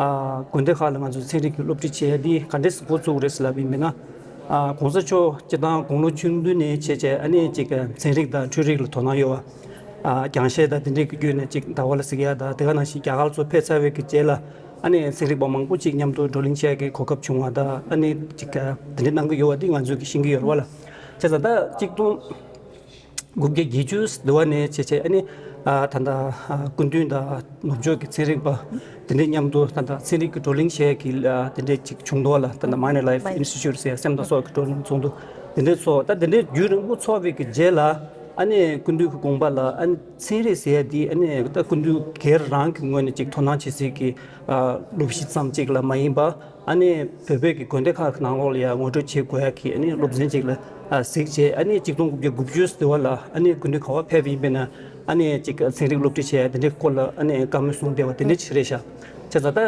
ཨ་དགོན་སྡེ་ཁག་ལ་ང་ཚོ་ཚན་རིག་གི་སློབ་ཁྲིད་བྱེད་ཡ་འདི་ག་འདྲས་སེ་འགོ་བཙུགས་རེད་ཟེར་ལབ་པ་ཡིན་ན། ཨ་གོང་ས་མཆོག་སྤྱིར་བཏང་དགུང་ལོ་ཆུང་དུས་ནས་བྱས་བྱས་ཨ་ནི་ཅིག་ཚན་རིག་དང་འཕྲུལ་རིག་ལ་དོ་སྣང་ཡོད་པ། ཨ་རྒྱང་ཤེལ་དང་དེ་འདྲས་ཀྱི་བརྒྱུད་ནས་ཅིག་ཟླ་བ་ལ་གཟིགས་ཡ་དང་དེ་ག་ནང་བཞིན་རྒྱ་གར་ཚོ་ཕེབས་ཚར་བའི་གི་རྗེས་ལ་ཨ་ནི་ཚན་རིག་པ་མང་པོ་ཅིག་མཉམ་དུ་བགྲོ་གླེང་བྱེད་ཡ་གི་གོ་སྐབས་བྱུང་བ་དང་ཨ་ནི་ཅིག་དེ་འདྲས་གནང་གི་ཡོད་པ་འདི་ང་ཚོས་ཀྱིས་ཤེས་ཀྱི་ཡོད་རེད་པ་ལ། བྱས་ཙང་ད་གཅིག་སྟོང་དགུ་བརྒྱ་བརྒྱད་ཅུ་དེ་བ་ནས་བྱས་བྱས་ཨ་ནི་ཨ་ད་ལྟ་ཨ་སྐུ་མདུན་དང་ནུབ་ཕྱོགས་ཀྱི་ཚན་རིག་པ་དེ་འདྲས་མཉམ་དུ་ད་ལྟ་ཚན་རིག་གི་བགྲོ་གླེང་བྱེད་ཡ་གི་ཨ་དེ་འདྲས་ཅིག་བྱུང་འདུག་པ་ལ། ད་ལྟ་Mind Life Institute ཟེར་ཡ་སེམས་དང་སྲོག་གི་བགྲོ་གླེང་ཚོགས་འདུ་དེ་འདྲས་ཚོགས། ད་དེ་འདྲས་རྒྱུན་རིང་པོ་ཚོགས་པའི་གི་རྗེས་ལ་ཨ་ནི་སྐུ་མདུན་གྱི་དགོངས་པ་ལ་ཨ་ནི་ཚན་རིག་ཟེར་ཡ་འདི་ཨ་ནི་ད་སྐུ་མདུན་སྒེར་རང་གི་ངོས་ནས་ཅིག་དོ་སྣང་བྱེད་སའི་གི་ཨ་སློབ་གཞི་ཙམ་ཅིག་ལ་མ་ཡིན་པ། ཨ་ནི་བོད་པའི་གི་དགོན་སྡེ་ཁག་གི་ནང་ལོགས་ལ་ཡང་ངོ་སྤྲོད་བྱེད་དགོས་ཡ་གི་ཨ་ནི་སློབ་ཚན་ཅིག་ལ་ཨ་གཟིགས་བྱས། ཨ་ནི་གཅིག་སྟོང་དགུ་བརྒྱ་དགུ་བཅུ་ཟེར་བ་ལ་ཨ་ནི་སྐུ་མདུན་ག་པར་ཕེབས་ཡིན་པས་ན་ཨ་ནི་ཅིག་ཚན་རིག་སློབ་ཁྲིད་བྱས་ཡ་དེ་འདྲའི་སྐོར་ལ་ཨ་ནི་བཀའ་མོལ་གསུངས་བསྡད་པ་དེ་འདྲ་ཅིག་རེད་ཤག། བྱས་ཙང་ད་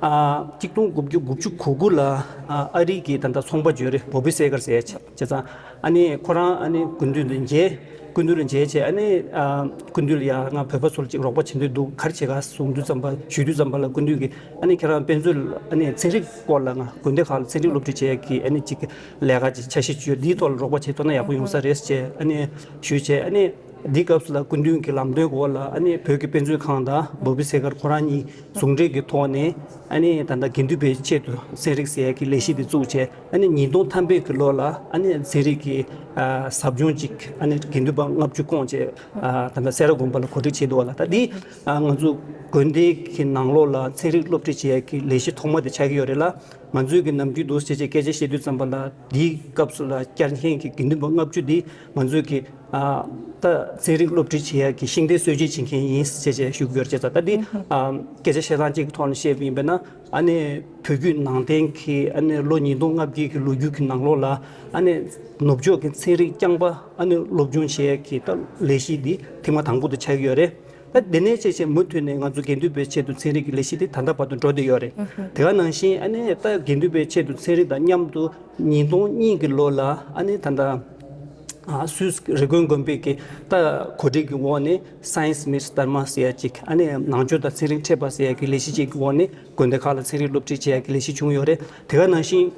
ཨ་གཅིག་སྟོང་དགུ་བརྒྱ་དགུ་བཅུ་གོ་དགུ་ལ་ཨ་ཨ་རི་གི་ད་ལྟ་ཚོང་པ་ཅིག་ཡོད་རེད། བོ་བི་སེ་གར་ཟེར་ཡ་ཅིག། བྱས་ཙང་ཨ་ནི་ཁོ་རང་ཨ་ནི་སྐུ་མདུན་དུ་མཇལ། སྐུ་མདུན་ལ་མཇལ་བྱས་ཨ་ནི་ཨ་སྐུ་མདུན་ལ་ཡ་ང་བོད་པ་ཚོ་ལ་ཅིག་རོགས་པ་བྱེད་འདོད་འདུག། ག་རེ་བྱེད་ག་གསུང་དུས་ཙམ་པ་ཞུས་དུས་ཙམ་པ་ལ་སྐུ་མདུན་གྱིས་ཨ་ནི་ཁྱེད་རང་དཔེ་མཛོད་ལ་ཨ་ནི་ཚན་རིག་སྐོར་ལ་ང་དགོན་སྡེ་ཁག་ལ་ཚན་རིག་སློབ་ཁྲིད་བྱེད་ཡ་གི་ཨ་ནི་ཅིག་ལས་ཀ་ཅིག་འཆར་གཞི་ཅིག་ཡོད། འདིའི་ཐོག་ལ་རོགས་པ་བྱེད་ཐུབ་ན་ཡག་པོ་ཡོང་ས་རེད་ཅེས་ཨ་ནི་ཞུས་བྱས། ཨ་ནི་འདིའི་སྐབས་སུ་ལ་སྐུ་མདུན་གྱི་ལམ་སྟོན་འོག་ལ་ཨ་ནི་བོད་ཀྱི་དཔེ་མཛོད་ཁང་དང་བོ་བི་སེ་གར་ཁོ་རང་གཉིས་ཟུང་འབྲེལ་གྱི་ཐོག་ནས་ཨ་ནི་ད་ལྟ་དགེ་འདུན་པའི་ཆེད་དུ་ཚན་རིག་ཟེར་ཡ་གི་ལས་གཞི་འདི་བཙུགས་བྱས། ཨ་ནི་ཉིས་སྟོང་ཐམ་པའི་གི་ལོ་ལ་ཨ་ནི་ཚན་རིག་གི་ཨ་ཟབ་སྦྱོང་ཅིག་ཨ་ནི་དགེ་འདུན་པ་ལྔ་བཅུ་བསྐོངས་བྱས། ཨ་ད་ལྟ་སེ་ར་དགོན་པ་ལ་གོ་སྒྲིག་བྱས་འདུག་པ་ལ། ད་འདི་ཨ་ང་ཚོ་དགོན་སྡེ་གི་ནང་ལོགས་ལ་ཚན་རིག་སློབ་ཁྲིད་བྱེད་ཡ་གི་ལས་གཞི་ཐོག་མ་དེ་ཆགས་ཀྱི་ཡོད་རེད་ལ། ང་ཚོའི་གི་ནམ་རྒྱུན་འདུག་སེ་བྱས་བྱས་སྐད་ཆ་བཤད་དུས་ཙམ་པ་ལ་འདིའི་སྐབས་སུ་ལ་བཅར་མཁན་གྱི་དགེ་འདུན་པ་ལྔ་བཅུ་འདི་ང་ཚོའི་གི་ཨ་ད་ཚན་རིག་སློབ་ཁྲིད་བྱེད་ཡ་གི་ཤིང་རྟའི་སྲོལ་འབྱེད་བྱེད་མཁན་ཡིན་ཟེར་བྱས་ཞུ་གི་ཡོད་རེད། བྱས་ཙང་ད་འདི་ཨ་སྐད་ཆ་བཤད་སྟངས་གཅིག་གི་ཐོག་ནས་བཤད་པ་ཡིན་པས་ན་ཨ་ནི་བོད་བརྒྱུད་ནང་བསྟན་གྱི་ཨ་ནི་ལོ་ཉིས་སྟོང་ལྔ་བརྒྱའི་གི་ལོ་རྒྱུས་ཀྱི་ནང་ལོགས་ལ་ཨ་ནི་ནུབ་ཕྱོགས་ཀྱི་ཚན་རིག་རྐྱང་པ་ཨ་ནི་སློབ་སྦྱོང་བྱེད་ཡ་གི་ད་ལས་གཞི་འདི་ཐེངས་མ་དང་པོ་དེ་ཆགས་ཀྱི་ཡོད་རེད། ད་དེ་ནས་བྱས་བྱས་མུ་མཐུད་ནས་ང་ཚོ་དགེ་འདུན་པའི་ཆེད་དུ་ཚན་རིག་གི་ལས་གཞི་དེ་ད་ལྟ་བར་དུ་འགྲོ་བསྡད་ཡོད་རེད། དེ་ག་ནང་བཞིན་ཨ་ནི་ད་དགེ་འདུན་པའི་ཆེད་དུ་ཚན་རིག་དང་མཉམ་དུ་ཉིས་སྟོང་གཉིས་ཀྱི་ལོ་ལ་ཨ་ནི་ད་ལྟ་ཨ་སུད་སི་རི་ཀོན་དགོན་པའི་གི་ད་གོ་སྒྲིག་གི་འོག་ནས་Science Meets Dharma ཟེར་ཡ་ཅིག། ཨ་ནི་ནང་ཆོས་དང་ཚན་རིག་འཕྲད་པ་ཟེར་ཡ་གི་ལས་གཞི་ཅིག་གི་འོག་ནས་དགོན་སྡེ་ཁག་ལ་ཚན་རིག་སློབ་ཁྲིད་བྱེད་ཡ་གི་ལས་གཞི་བྱུང་ཡོད་རེད། དེ་ག་ནང་བཞིན་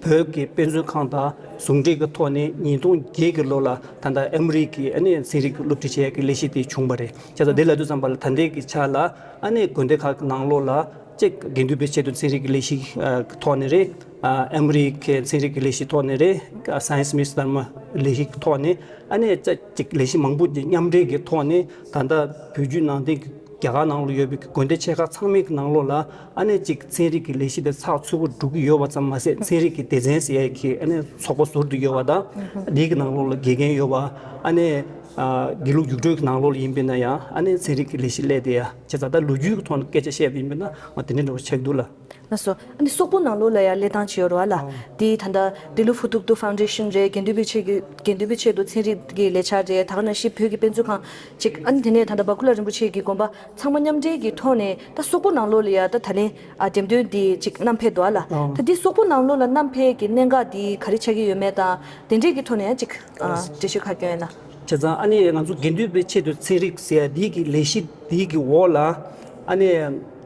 བོད་ཀྱི་དཔེ་མཛོད་ཁང་དང་ཟུང་འབྲེལ་གྱི་ཐོག་ནས་ཉིས་སྟོང་བརྒྱད་ཀྱི་ལོ་ལ་ད་ལྟ་ཨ་མི་རི་ཀའི་ཨ་ནི་ཚན་རིག་གི་སློབ་ཁྲིད་བྱེད་ཡ་གི་ལས་གཞི་དེ་བྱུང་བ་རེད། བྱས་ཙང་དེ་ལབ་དུས་ཙམ་པ་ལ་ད་ལྟའི་གི་ཆ་ལ་ཨ་ནི་དགོན་སྡེ་ཁག་གི་ནང་ལོགས་ལ་གཅིག་དགེ་འདུན་པའི་ཆེད་དུ་ཚན་རིག་གི་ལས་གཞི་ཨ་ཐོག་ནས་རེད། ཨ་ཨ་མི་རི་ཀའི་ཚན་རིག་གི་ལས་གཞི་ཐོག་ནས་རེད། ཨ་Science Meets Dharma ལས་གཞི་ཐོག་ནས་ཨ་ནི་ཅ་གཅིག་ལས་གཞི་མང་པོ་ཅིག་མཉམ་འབྲེལ་གྱི་ཐོག་ནས་ད་ལྟ་བོད་བརྒྱུད་ནང་བསྟན་གྱི་རྒྱ་གར་ནང་ལ་ཡོད་པའི་དགོན་སྡེ་ཆེ་ཁག་ཚང་མའི་གི་ནང་ལོགས་ལ་ཨ་ནི་གཅིག་ཚན་རིག་གི་ལས་གཞི་དེ་ཚགས་ཚུད་པོ་འགྲོ་གི་ཡོད་པ་ཙམ་མ་ཟད་ཚན་རིག་གི་སྡེ་ཚན་ཟེར་ཡས་ཀྱི་ཨ་ནི་ཚོགས་པ་ཟུར་དུ་ཡོད་པ་དང་དེའི་གི་ནང་ལོགས་ལ་དགེ་རྒན་ཡོད་པ། ཨ་ནི་ཨ་དགེ་ལུགས་རྒྱུགས་སྤྲོད་ཀྱི་ནང་ལོགས་ལ་ཡིན་པས་ན་ཡང་ཨ་ནི་ཚན་རིག་གི་ལས་གཞི་སླེབས་བསྡད་ཡ། བྱས་ཙང་ད་ལོ་རྒྱུས་ཀྱི་ཐོག་ནས་སྐད་ཆ་བཤད་པ་ཡིན་པས་ན་འོ་དེ་འདྲ་འདྲ་བོ་ཆགས་འདུག་ལ། ལགས་སོ། ཨ་ནི་སོག་པོ་ནང་ལོགས་ལ་ཡང་གླེང་སྟངས་ཅིག་ཡོད་རེད་བ་ལ། ཨོ། དེ་ད་ལྟ་དེ་ལུ་ཧྥུ་ཐུག་ཏུ་ཕའུན་ཌེ་ཤན་རེད། དགེ་འདུན་པའི་ཆེད་ཀྱི་དགེ་འདུན་པའི་ཆེད་དུ་ཚན་རིག་གི་ལས་འཆར་རེད། ད་ག་ནང་བཞིན་བོད་ཀྱི་དཔེ་མཛོད་ཁང་ཅིག། ཨ་ནི་དེ་ནས་ད་ལྟ་བ་ཀུ་ལ་རིན་པོ་ཆེ་གི་དགོན་པ་ཚང་མ་མཉམ་འབྲེལ་གྱི་ཐོག་ནས་ད་སོག་པོ་ནང་ལོགས་ལ་ཡང་ད་ད་ལན་ཨ་འགྲེམས་སྟོན་འདི་ཅིག་བསྣམས་ཕེབས་འདུག་ཨ་ལ། ཨོ། ད་འདི་སོག་པོ་ནང་ལོགས་ལ་བསྣམས་ཕེབས་ཀྱི་གནད་འགག་འདི་ག་རེ་ཆགས་ཀྱི་ཡོད་མེད་དང་དེ་འདྲས་ཀྱི་ཐོག་ནས་ཡང་ཅིག་ཨ་འགྲེལ་བཤད་ཁ་སྐྱོན་ཡིན་ན། བྱས་ཙང་ཨ་ནི་ང་ཚོ་དགེ་འདུན་པའི་ཆེད་དུ་ཚན་རིག་ཟེར་ཡ་འདི་གི་ལས་གཞི་འདི་གི་འོག་ལ་ཨ་ནི་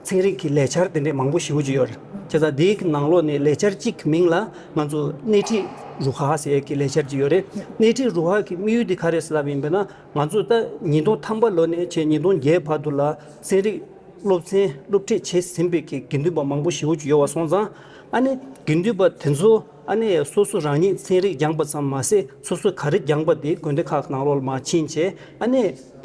ཚན་རིག་གི་ལས་འཆར་དེ་འདྲས་མང་པོ་ཞེ་པོ་ཅིག་ཡོད་རེད། བྱས་ཙང་འདི་གི་ནང་ལོགས་ནས་ལས་འཆར་གཅིག་གི་མིང་ལ་ང་ཚོ་སྣེ་ཁྲིད་རུ་ཁག་ཟེར་ཡ་གི་ལས་འཆར་ཅིག་ཡོད་རེད། སྣེ་ཁྲིད་རུ་ཁག་གི་དམིགས་ཡུལ་འདི་ག་རེ་ཟེར་ལབ་ཡིན་པས་ན། ང་ཚོ་ད་ཉིས་སྟོང་ཐམ་པ་ལོ་ནས་བྱས་ཉིས་སྟོང་བརྒྱད་བར་དུ་ལ་ཚན་རིག་སློབ་ཚན་སློབ་ཁྲིད་བྱས་ཟིན་པའི་གི་དགེ་འདུན་པ་མང་པོ་ཞེ་པོ་ཅིག་ཡོད་པ་སོང་ཙང་། ཨ་ནི་དགེ་འདུན་པ་དེ་ཚོ་ཨ་ནི་སོ་སོ་རང་ཉིད་ཚན་རིག་སྦྱངས་པ་ཙམ་མ་ཟད་སོ་སོ་ག་རེ་སྦྱངས་པ་དེ་དགོན་སྡེ་ཁག་གི་ནང་ལོགས་ལ་མར་ཕྱིན་བྱས་ཨ་ནི་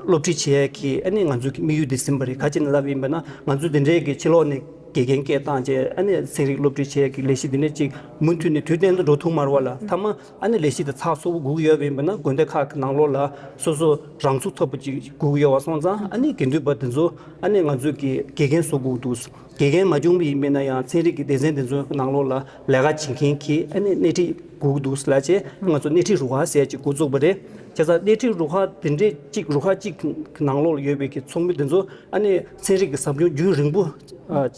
སློབ་ཁྲིད་བྱེད་ཡས་ཀྱི་ཨ་ནི་ང་ཚོའི་གི་དམིགས་ཡུལ་དེ་ཟིན་པ་རེད། ག་ཅི་ནས་ལབ་ཡིན་པ་ན་ང་ཚོ་དེ་འདྲའི་གི་ཕྱི་ལོགས་ནས་ དགེ་རྒན་སྐད་བཏང་བྱས་ཨ་ནི་ཚན་རིག་སློབ་ཁྲིད་བྱེད་ཀྱི་ལས་གཞི་འདི་ནས་ཅིག་མུ་མཐུད་ནས་དུས་གཏན་དུ་འགྲོ་ཐུབ་མ་རེད་བ་ལ། མཐའ་མ་ཨ་ནི་ལས་གཞི་དེ་ཚགས་ཚུད་པོ་སྒུག་ཡོད་པ་ཡིན་པ་ན་དགོན་སྡེ་ཁག་གི་ནང་ལོགས་ལ་སོ་སོ་རང་ཚུགས་ཐོབ་པོ་ཅིག་སྒུག་ཡོད་པ་སོང་ཙང་ཨ་ནི་དགེ་འདུན་པ་དེ་ཚོ་ཨ་ནི་ང་ཚོས་ཀྱི་དགེ་རྒན་བཟོ་དགོས་འདུག་དགེ་རྒན་མ་བྱུང་བ་ཡིན་པ་ན་ཡང་ཚན་རིག་གི་སྡེ་ཚན་དེ་ཚོའི་ནང་ལོགས་ལ་ལས་ཀ་བྱེད་མཁན་གྱི་ཨ་ནི་སྣེ་ཁྲིད་དགོས་འདུག་ལབ་བྱས་ང་ཚོ་སྣེ་ཁྲིད་རུ་ཁག་ཟེར་ཅིག་འགོ་བཙུགས་པ་རེད། བྱས་ཙང་སྣེ་ཁྲིད་རུ་ཁག་དེ་འདྲས་གཅིག་རུ་ཁག་གཅིག་གི་ནང་ལོགས་ལ་ཡོད་པའི་གི་ཚོགས་མི་དེ་ཚོ་ཨ་ནི་ཚན་རིག་གི་ཟབ་སྦྱོང་རྒྱུན་རིང་པོ་ཨ་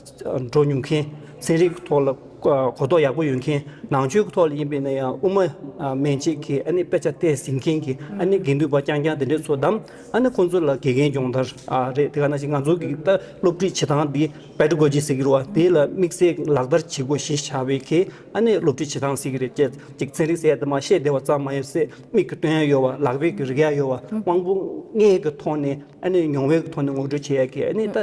འགྲོ་མྱོང་མཁན། ཚན་རིག་གི་ཐོག་ལ་ཨ་གོ་རྟོགས་ཡག་པོ་ཡོད་མཁན། ནང་ཆོས་ཀྱི་ཐོག་ལ་ཡིན་པས་ན་ཡང་དབུ་མ་ཨ་མན་ཆད་ཀྱི་ཨ་ནི་དཔེ་ཆ་བལྟས་ཟིན་མཁན་གྱི་ཨ་ནི་དགེ་འདུན་པ་རྐྱང་རྐྱང་དེ་འདྲས་ཚོ་དང་། ཨ་ནི་ཁོང་ཚོ་ལ་དགེ་རྒན་སྦྱོང་བརྡར་ཨ་རེད། དེ་ག་ནང་བཞིན་ང་ཚོ་གི་ད་སློབ་ཁྲིད་བྱེད་སྟངས་འདི་པེ་ཌ་གོ་ཇི་ཟེར་གྱི་རེད་བ། དེ་ལ་དམིགས་བསལ་ལག་བསྟར་བྱེད་དགོས་གཞི་བཞག་པའི་གི་ཨ་ནི་སློབ་ཁྲིད་བྱེད་སྟངས་ཟེར་གྱི་རེད། ཅེས་ཅིག་ཚན་རིག་ཟེར་ཡ་དེ་མ་བཤད་བདེ་བ་ཙམ་མ་ཡིན་སེ་མིག་གིས་སྟོན་ཡ་ཡོད་བ། ལག་པས་ཀྱིས་རིག་ཡ་ཡོད་བ། དབང་པོ་ལྔའི་གི་ཐོག་ནས་ཨ་ནི་མྱོང་བའི་གི་ཐོག་ནས་ངོ་སྤྲོད་བྱེད་ཡ་གི་ཨ་ནི་ད་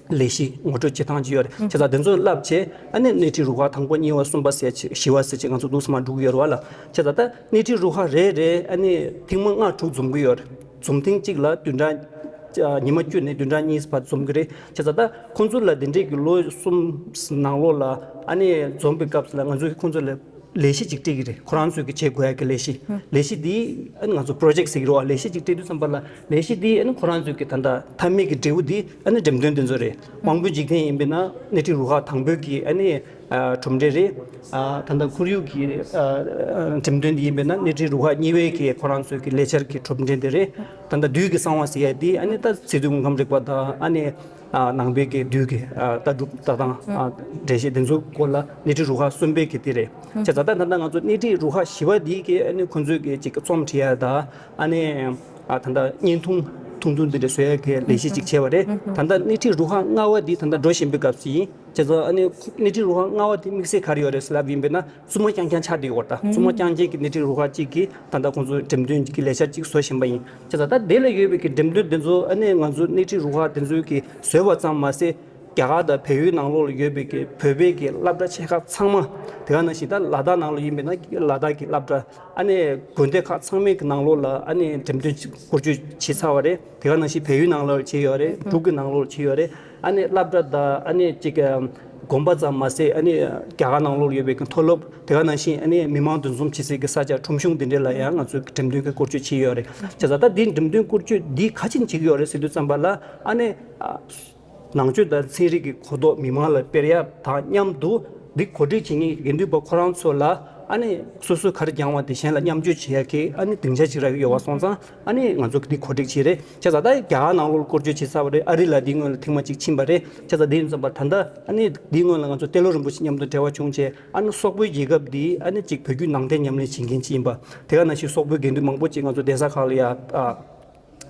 ལས་གཞི་ངོ་སྤྲོད་བྱེད་སྟངས་ཅིག་ཡོད་རེད། བྱས་ཙང་དེ་ཚོ་བསླབ་བྱས་ཨ་ནི་སྣེ་ཁྲིད་རུ་ཁག་དང་པོ་གཉིས་པ་གསུམ་པ་ཟེར་ཅིག་བཞི་པ་ཟེར་ཅིག་ང་ཚོ་འདུག་སེ་མར་འགྲོ་གི་ཡོད་རེད་བ་ལ། བྱས་ཙང་ད་སྣེ་ཁྲིད་རུ་ཁག་རེ་རེ་ཨ་ནི་ཐེངས་མ་ལྔ་དྲུག་འཛོམས་ཀྱི་ཡོད་རེད། འཛོམས་ཐེངས་གཅིག་ལ་བདུན་ཕྲག་ཉི་མ་བཅུ་ནས་བདུན་ཕྲག་གཉིས་བར་འཛོམས་ཀྱི་རེད། བྱས་ཙང་ད་ཁོང་ཚོ་ལ་འདི་འདྲས་ཀྱི་ལོ་གསུམ་ནང་ལོགས་ལ་ཨ་ནི་འཛོམས་པའི་སྐབས་སུ་ལ་ང་ཚོས་ཁོང་ཚོ་ལ་ལས་གཞི་ཅིག་སྤྲད་ཀྱི་རེད། ཁོ་རང་ཚོས་ཀྱི་བྱེད་དགོས་ཡ་གི་ལས་གཞི། ལས་གཞི་འདི་ཨ་ནི་ང་ཚོ་པྲོ་ཇེག་ཟེར་གྱི་རེད་བ། ལས་གཞི་ཅིག་སྤྲད་དུས་ཙམ་པ་ལ་ལས་གཞི་འདི་ཨ་ནི་ཁོ་རང་ཚོས་ཀྱི་ད་ལྟ་མཐའ་མའི་གི་འབྲས་བུ་འདི་ཨ་ནི་འགྲེམས་སྟོན་འདི་ཚོ་རེད། དབང་པོ་འཇིག་རྟེན་ཡིན་པས་ན་སྣེ་ཁྲིད་རུ་ཁག་དང་པོའི་གི་ཨ་ནི་ཨ་གྲུབ་འབྲས་རེད། ཨ་ད་ལྟ་ཁོར་ཡུག་གི་ཨ་འགྲེམས་སྟོན་འདི་ཡིན་པས་ན་སྣེ་ཁྲིད་རུ་ཁག་གཉིས་པའི་གི་ཁོ་རང་ཚོའི་གི་ལས་འཆར་གྱི་གྲུབ་འབྲས་འདི་རེད། ད་ལྟ་དུས་ཀྱི་གསང་བ་ཟེར་ཡ་འདི་ཨ་ནི་ད་སི་ཏུ་དངོས་ཁམས་རིག་པ་དང་ཨ་ནི་ཨ་ནང་པའི་གི་དུས་ཀྱི་ཨ་ལྟ་གྲུབ་ལྟ་སྟངས་ཨ་འགྲེལ་བཤད་འདི་ཚོའི་སྐོར་ལ་སྣེ་ཁྲིད་རུ་ཁག་གསུམ་པའི་གི་འདི་རེད། བྱས་ཙང་ད་ད་ལྟ་ང་ཚོ་སྣེ་ཁྲིད་རུ་ཁག་བཞི་པ་འདི་གི་ཨ་ནི་ཁོང་ཚོའི་གི་ཅིག་རྩོམ་བྲིས་ཡ་དང་ཨ་ནི་ཨ་ད་ལྟ་བརྙན་ཐུང་ཐུང་ཐུང་འདི་འདྲ་བཟོ་ཡ་གི་ལས་གཞི་ཅིག་བྱས་པ་རེད། ད་ལྟ་སྣེ་ཁྲིད་རུ་ཁག་ལྔ་པ་འདི་ད་ལྟ་འགྲོ་བཞིན་པའི་སྐབས་སུ་ཡིན། བྱས་ཙང་ཨ་ནི་སྣེ་ཁྲིད་རུ་ཁག་ལྔ་པ་དེ་དམིགས་བསལ་ག་རེ་ཡོད་རེད་ཟེར་ལབ་ཡིན་པས་ན་བཙུན་མ་རྐྱང་རྐྱང་ཆགས་བསྡད་ཡོད་རེད། ད་བཙུན་མ་རྐྱང་རྐྱང་གི་སྣེ་ཁྲིད་རུ་ཁག་ཅིག་གིས་ད་ལྟ་ཁོང་ཚོས་འགྲེམས་སྟོན་གྱི་ལས་འཆར་ཅིག་བཟོ་བཞིན་པ་ཡིན། བྱས་ཙང་ད་དེ་ལ་ཡོད་པའི་གི་འགྲེམས་སྟོན་དེ་ཚོ་ཨ་ནི་ང་ཚོ་སྣེ་ཁྲིད་རུ་ཁག་དེ་ཚོའི་གིས་བཟོས་པ་ཙམ་མ་ཟད་རྒྱ་གར་དང་བལ་ཡུལ་ནང་ལོགས་ལ་ཡོད་པའི་གི་བོད་པའི་གི་སློབ་གྲྭ་ཆེ་ཁག་ཚང་མ། དེ་ག་ནང་བཞིན་ད་ལ་དྭགས་ནང་ལ་ཡིན་པས་ན་ལ་དྭགས་ཀྱི་སློབ་གྲྭ་ཨ་ནི་དགོན་སྡེ་ཁག་ཚང་མའི་གི་ནང་ལོགས་ལ་ཨ་ནི་འགྲེམས་སྟོན་བསྐོར་སྐྱོད་བྱས་ཚར་བ་རེད། དེ་ག་ནང་བཞིན་བལ་ཡུལ་ནང་ལོགས་བྱས་ཡོད་རེད། འབྲུག་གི་ནང་ལོགས་བྱས་ཡོད་རེད། ཨ་ནི་སློབ་གྲྭ་དང་ཨ་ནི་གཅིག་དགོན་པ་ཙམ་མ་ཟད་ཨ་ནི་རྒྱ་གར་ནང་ལོགས་ཡོད་པའི་གི་མཐོ་སློབ། དེ་ག་ནང་བཞིན་ཨ་ནི་མི་མང་འདུ་འཛོམས་བྱེད་སའི་གི་ས་ཆ་ཁྲོམ་གཞུང་དེ་འདྲ་ལ་ཡང་ང་ཚོས་གི་འགྲེམས་སྟོན་གི་བསྐོར་སྐྱོད་བྱས་ཡོད་རེད། བྱས་ཙང་ད་འདི་འགྲེམས་སྟོན་བསྐོར་སྐྱོད་འདི་ག་ཅིན་བྱེད་ཀྱི་ཡོད་རེད་ཟེར་དུས་ཙམ་པ་ལ་ཨ་ནི་ཨ་ནང་ཆོས་དང་ཚན་རིག་གི་གོ་རྟོགས་མི་མང་ལ་སྤེལ་ཡ་དང་མཉམ་དུ་འདི་གོ་སྒྲིག་བྱེད་མཁན་དགེ་འདུན་པ་ཁོ་རང་ཚོ་ལ་ཨ་ནི་སོ་སོས་ག་རེ་སྦྱངས་པ་དེ་གཞན་ལ་མཉམ་སྤྱོད་བྱེད་ཡ་གི་ཨ་ནི་སྡིངས་ཆ་ཅིག་རག་གི་ཡོད་པ་སོང་ཙང་ཨ་ནི་ང་ཚོ་གི་འདི་གོ་སྒྲིག་བྱས་རེད། བྱས་ཙང་ད་རྒྱ་གར་ནང་ལོགས་བསྐོར་སྐྱོད་བྱེད་ཚར་བ་རེད། ཨ་རི་ལ་འདི་སྔོན་ལ་ཐེངས་མ་གཅིག་ཕྱིན་པ་རེད། བྱས་ཙང་དེ་ཡིན་ཙམ་པ་ད་ལྟ་ཨ་ནི་འདི་སྔོན་ལ་ང་ཚོ་ཏེ་ལོ་རིན་པོ་ཆེ་མཉམ་དུ་འབྲེལ་བ་བྱུང་བྱས་ཨ་ནི་སོག་པོའི་རྒྱལ་ཁབ་འདི་ཨ་ནི་གཅིག་བོད་བརྒྱུད་ནང་བསྟན་ཉམས་ལེན་བྱེད་མཁན་ཅིག་ཡིན་པ། དེ་ག་ནང་བཞིན་སོག་པོའི་དགེ་འདུན་མང་པོ་ཅིག་ང་ཚོ་གདན་ས་ཁག་ལ་ཡ་ཨ་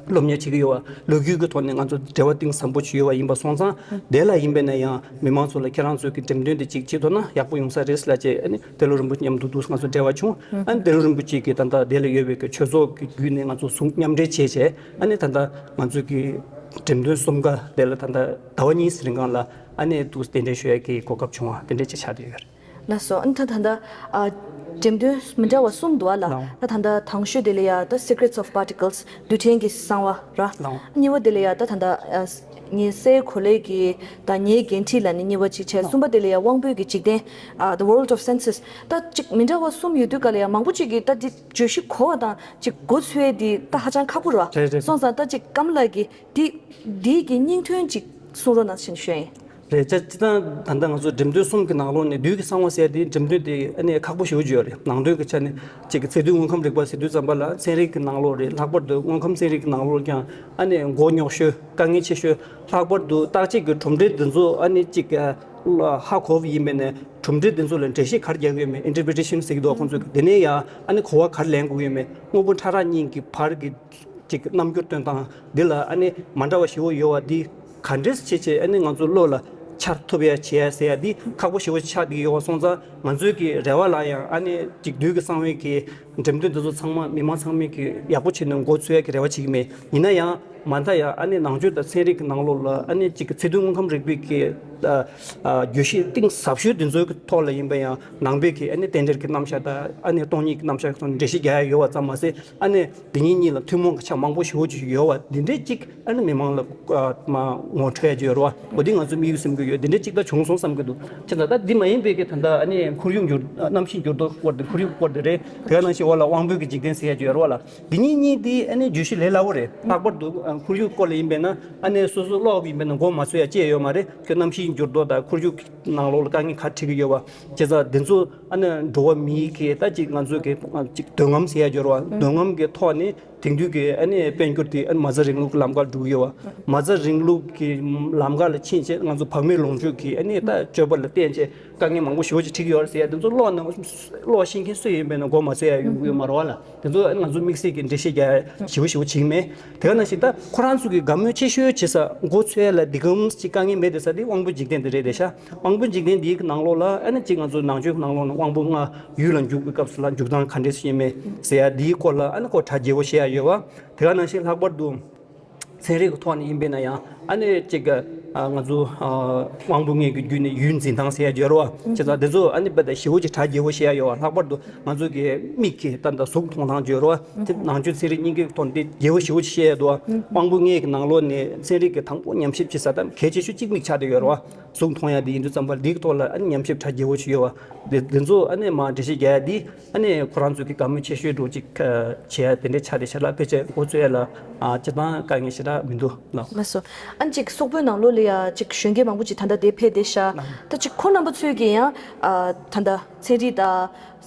སློབ་གཉེར་བྱེད་ཀྱི་ཡོད་པ། ལོ་རྒྱུས་ཀྱི་ཐོག་ནས་ང་ཚོ་འབྲེལ་བ་གཏིང་ཟབ་པོ་ཅིག་ཡོད་པ་ཡིན་པ་སོང་ཙང་དེ་ལ་ཡིན་པས་ན་ཡང་མི་མང་ཚོ་ལ་ཁྱེད་རང་ཚོས་ཀྱི་འགྲེམས་སྟོན་དེ་ཅིག་བྱེད་ཐུབ་ན་ཡག་པོ་ཡོང་ས་རེད་ལབ་བྱས་ཨ་ནི་ཏེ་ལོ་རིན་པོ་ཆེ་མཉམ་དུ་འདུག་ང་ཚོ་འབྲེལ་བ་བྱུང་། ཨ་ནི་ཏེ་ལོ་རིན་པོ་ཆེ་གིས་ད་ལྟ་དེ་ལ་ཡོད་པའི་གི་ཆོས་ཚོགས་ཀྱི་བརྒྱུད་ནས་ང་ཚོ་ཟུང་མཉམ་འབྲེལ་བྱས་བྱས་ཨ་ནི་ད་ལྟ་ང་ཚོ་གི་འགྲེམས་སྟོན་གསུམ་ཀ་དེ་ལ་ད་ལྟ་ཟླ་བ་གཉིས་རིང་གང་ལ་ཨ་ནི་འདུག་གདན་འདྲེན་ཞུ་ཡ་གི་གོ་སྐབས་བྱུང་བ་དེ་འདྲ་ཅིག་ཆགས་བསྡད་ཡོད་རེད། ལགས་སོ། ཨ་ནི་ད་ད་ལྟ་ཨ་འགྲེམས་སྟོན་མི་འདྲ་བ་གསུམ་འདུག་ཨ་ལ། ལགས། ད་ད་ལྟ་དང་ཤོས་དེ་ལ་ཡ་ད་Secrets of Particles། རྡུལ་ཕྲན་གྱི་གསང་བ་ར། ལགས། གཉིས་པ་དེ་ལ་ཡ་ད་ད་ལྟ་ཨ་ངའི་སའི་གོ་ལའི་གི་ད་ངའི་འགན་འཁྲི་ལབ་ནས་གཉིས་པ་གཅིག་བྱས། ལགས། གསུམ་པ་དེ་ལ་ཡ་དབང་པོའི་གི་འཇིག་རྟེན། ཨ་The World of Senses། ད་ཅིག་མི་འདྲ་བ་གསུམ་ཡོད་དུས་ག་ལ་ཡ་མང་པོ་ཅིག་གིས་ད་འདི་བརྗོད་གཞི་གོ་བ་དང་ཅིག་མགོ་ཚོས་ཡ་འདི་ད་ཧ་ཅང་ཁག་པོ་རེད་བ། རེད་རེད། སོང་ཙང་ད་ཅིག་ཀམ་ལགས་ཀྱིས་འདི་འདི་གི་སྙིང་དོན་ཅིག་གསུང་རོགས་གནང་ཞེས་ཞུ་ཡ་ཡིན། རེད། ཅེས་སྤྱིར་བཏང་ད་ལྟ་ང་ཚོ་འགྲེམས་སྟོན་གསུམ་གྱི་ནང་ལོགས་ནས་རྡུལ་གྱི་གསང་བ་ཟེར་དེ་འགྲེམས་སྟོན་དེ་ཨ་ནི་ཁག་པོ་ཞེ་པོ་ཅིག་ཡོད་རེད། ནང་དོན་གྱི་ཆ་ནས་གཅིག་གི་ཚད་རྡུལ་དངོས་ཁམས་རིག་པ་ཟེར་དུས་ཙམ་པ་ལ་ཚན་རིག་གི་ནང་ལོགས་རེད། ལྷག་པར་དུ་དངོས་ཁམས་ཚན་རིག་གི་ནང་ལོགས་ཀྱང་ཨ་ནི་མགོ་རྙོག་ཤོས་དཀའ་ངལ་ཆེ་ཤོས། ལྷག་པར་དུ་བརྟག་དཔྱད་ཀྱི་གྲུབ་འབྲས་འདི་ཚོ་ཨ་ནི་གཅིག་ཧ་གོ་བ་ཡིན་པས་ནས་གྲུབ་འབྲས་འདི་ཚོ་ལ་འགྲེལ་བཤད་ག་རེ་རྒྱག་གི་ཡོད་མེད། Interpretation ཟེར་གྱི་འདུག་ཁོང་ཚོས་དེ་ནས་ཡང་ཨ་ནི་གོ་བ་ག་རེ་ལེན་དགོས་ཀྱི་ཡོད་མེད། དངོས་པོ་ཕྲ་རགས་གཉིས་ཀྱི་བར་གྱི་ཅིག་རྣམ་འགྱུར་སྟོན་སྟངས་འདི་ལ་ཨ་ནི་མ་འདྲ་བ་ཞེ་པོ་ཡོད་པ་འདི་ག་འདྲས་བྱས་བྱས་ཨ་ནི་ང་ཚོ་བློ་ལ་འཆར་ཐུབ་ཡ་བྱེད་ཡ་ཟེར་ཡ་འདི་ཁག་པོ་ཞེ་པོ་ཆགས་བསྡད་ཡོད་པ་སོང་ཙང་ང་ཚོའི་གི་རེ་བ་ལ་ཡང་ཨ་ནི་ཅིག་རྡུལ་གྱི་གསང་བའི་གི་ འགྲེམས་སྟོན་དེ་ཚོ་ཚང་མ་མི་མང་ཚང་མས་ཀྱི་ཡག་པོ་བྱས་ནས་མགོ་ཚོས་ཡ་གི་རེ་བ་བྱེད་ཀྱི་མེད། ཡིན་ན་ཡང་མ་མཐའ་ཡང་ཨ་ནི་ནང་ཆོས་དང་ཚན་རིག་གི་ནང་ལོགས་ལ་ཨ་ནི་གཅིག་གི་ཚིག་དོན་དངོས་ཁམས་རིག་པའི་གི་ཨ་བརྗོད་གཞི་གཏིང་ཟབ་ཤོས་དེ་ཚོའི་གི་ཐོག་ལ་ཡིན་པ་ཡང་ནང་པའི་གི་ཨ་ནི་རྟེན་འབྲེལ་གྱི་རྣམ་གཞག་དང་ཨ་ནི་སྟོང་ཉིད་ཀྱི་རྣམ་གཞག་གི་ཐོག་ནས་འགྲེལ་བཤད་རྒྱག་ཡ་ཡོད་པ་ཙམ་མ་ཟད། ཨ་ནི་དེ་གཉིས་གཉིས་ལ་ཐུན་མོང་གི་ཆ་མང་པོ་ཞེ་པོ་ཅིག་ཡོད་པ་འདི་འདྲའི་གཅིག་ཨ་ནི་མི་མང་ལ་ཨ་མ་ངོ་འཕྲོད་ཡ་ཅིག་ཡོད་རེད་བ། འོ་འདི་ང་ཚོ་དམིགས་ཡུལ་སེམས་ཀྱི་ཡོད། འདི་འདྲའི་གཅིག་ད་བྱུང་སོང་བསམ་གྱི་འདུག་བྱས་ཙང་ད་འདི་མ་ཡིན་པའི་གི་ད་ལྟ་ཨ་ནི་ཁོར་ཡུག་འགྱུར་གནམ་གཤིས་འགྱུར་ལྡོག་སྐོར་དེ་ཁོར་ཡུག་སྐོར་དེ་རེད། དེ་ག་ནང་བཞིན་འོག་ལ་དབང་པོའི་གི་འཇིག་རྟེན་ཟེར་ཡ་ཅིག་ཡོད་རེད་བ་ལ། འདི་གཉིས་གཉིས་དེ་ཨ་ནི་བརྗོད་གཞི་ལས་སླ་བོ་རེད། ལྷག་པར་དུ་ཨ་ཁོར་ཡུག་སྐོར་ལ་ཡིན་པས་ན་ཨ་ནི་སོ་སོ་ཀློག་པ་ཡིན་པས་ན་མགོ་མ་ཚོས་ཡ་ཅི་ཡང་ཡོད་མ་རེད། ཁྱོད་གནམ་གཤིས་འགྱུར་ལྡོག་དང་ཁོར་ཡུག་གི་ནང་ལོགས་ལ་དཀའ་ངལ་ག་རེ་འཕྲད་ཀྱི་ཡོད་བ། བྱས་ཙང་འདི་ཚོ་ཨ་ནི་འགྲོ་བ་མིའི་གི་ད་ཅིག་ང་ཚོའི་གི་ཅིག་འདོད་རྔམ་ཟེར་ཡ་ཡོད་རེད་བ། འདོད་རྔམ་གི་ཐོག་ནས་དེང་དུས་ཀྱི་ཨ་ནི་དཔལ་འབྱོར་དེ་ཨ་ནི་མ་རྩ་རིང་ལུགས་ཀྱི་ལམ་ཁར་འགྲོ་གི་ཡོད་བ། མ་རྩ་རིང་ལུགས་ཀྱི་ལམ་ཁ་ལ་ཕྱིན་བྱས་ང་ཚོ་བག་མེད་ལོངས་སྤྱོད་ཀྱི་ཨ་ནི་ད་སྤྱོད་པ་ལ་བརྟེན་བྱས་དཀའ་ངལ་མང་པོ་ཞེ་པོ་ཅིག་འཕྲད་ཀྱི་ཡོད་རེད་ཟེར་ཡ་དེ་ཚོ་ཀློག་ན་ཀློག་ཤེས་མཁན་སུ་ཡིན་པས་ན་མགོ་མ་ཚོས་ཡ་ཡོང་གི་ཡོད་མ་རེད་བ་ལ། དེ་ཚོ་ང་ཚོ་དམིགས་བསལ་གྱི་འགྲེལ་བཤད་རྒྱག་ཞེ་པོ་ཞེ་པོ་བྱེད་ཀྱི་མེད། དེ་ག་ནང་བཞིན་ད་ཁོ་རང་ཚོ་གི་དགའ་མོས་ཆེ་ཤོས་བྱེད་ས་མགོ་ཚོས་ཡ་ལ་འདི་གམ་ཅིག་དཀའ་ངལ་མེད་དེ་ས་དེ་དབང་པོ་འཇིག་རྟེན་དེ་རེད་དེ་ཤ། དབང་པོ་འཇིག་རྟེན་འདིའི་ནང་ལོགས་ལ་ཨ་ནི་གཅིག་ང་ཚོ་ནང་ཆོས་ཀྱི་ནང་ལོགས་ལ་དབང་པོ་ལྔ་ཡུལ་ལ་འཇུག་པའི་སྐབས་སུ་ལ་འཇུག་སྟངས་ག་འདྲས་སེ་ཡིན་མེད་ཟེར་ཡ་འདིའི་སྐོར་ལ་ཨ་ནི་ཁོ་གྲ་རྒྱས་པོ་བཤད་ཡ་ཡོད་བ། དེ་ག་ནང་བཞིན་ལྷག་པར་དུ་ཚན་རིག་གི་ཐོག་ནས་ཡིན་པས་ན་ཡང་ཨ་ནི་གཅིག་ཨ་ང་ཚོ་ཨ་དབང་པོ་ལྔའི་གི་བརྒྱུད་ནས་ཡུལ་འཛིན་སྟངས་ཟེར་ཡ་ཡོད་རེད་བ། བྱས་ཙང་དེ་ཚོ་ཨ་ནི་དཔེ་དང་ཞེ་པོ་ཅིག་གྲ་རྒྱས་པོ་བཤད་ཡ་ཡོད་བ། ལྷག་པར་དུ་ང་ཚོ་གི་མིག་གི་ད་ལྟ་གཟུགས་མཐོང་སྟངས་ཡོད་རེད་བ། དེ་ནང་ཆོས་ཚན་རིག་གཉིས་ཀའི་ཐོག་ནས་དེ་རྒྱས་པོ་ཞེ་པོ་ཅིག་བཤད་ཡ་འདུག་བ། དབང་པོ་ལྔའི་གི་ནང་ལོགས་ནས་ཚན་རིག་གི་དང་པོ་ཉམས་ཞིབ་བྱེད་ས་ད་གལ་ཆེ་ཤོས་གཅིག་མིག་ཆགས་བསྡད་ཡོད་རེད་བ། གཟུགས་མཐོང་ཡ་དེ་ཡིན་དུས་ཙམ་པ་འདིའི་ཐོག་ལ་ཨ་ནི་ཉམས་ཞིབ་གྲ་རྒྱས་པོ་ཞིག་ཡོད་བ། དེ་དེ་ཚོ་ཨ་ནི་མ་འགྲེལ་བཤད་རྒྱག་ཡ་དེ་ཨ་ནི་ཁོ་རང་ཚོ་གི་དགའ་མོས་ཆེ་ཤོས་འགྲོ་ཅིག་བྱེད་ཡ་དེ་འདྲའི་ཆ་དེ་ཤ་ལ་ཕལ་ཆེར་འགོ་ཚུགས་ཡ་ལ་ཨ་སྤྱིར་བཏང་དཀའ་ངལ་ཞེ་དྲག་མི་འདུག་ལགས། ལགས་སོ། ཨ་ནི་ཅིག་སོག་པོའི་ནང་ལོགས་ལ་ཡ་ཅིག་གཞོན་སྐྱེས་མང་པོ་ཅིག་ད་ལྟ་དེ་ཕེབས་བསྡད་ཤག་ད་ཅིག་ཁོ་རྣམ་པ་ཚོས་ཀྱི་ཡང་ཨ་ད་ལྟ་ཚན་རིག་དང་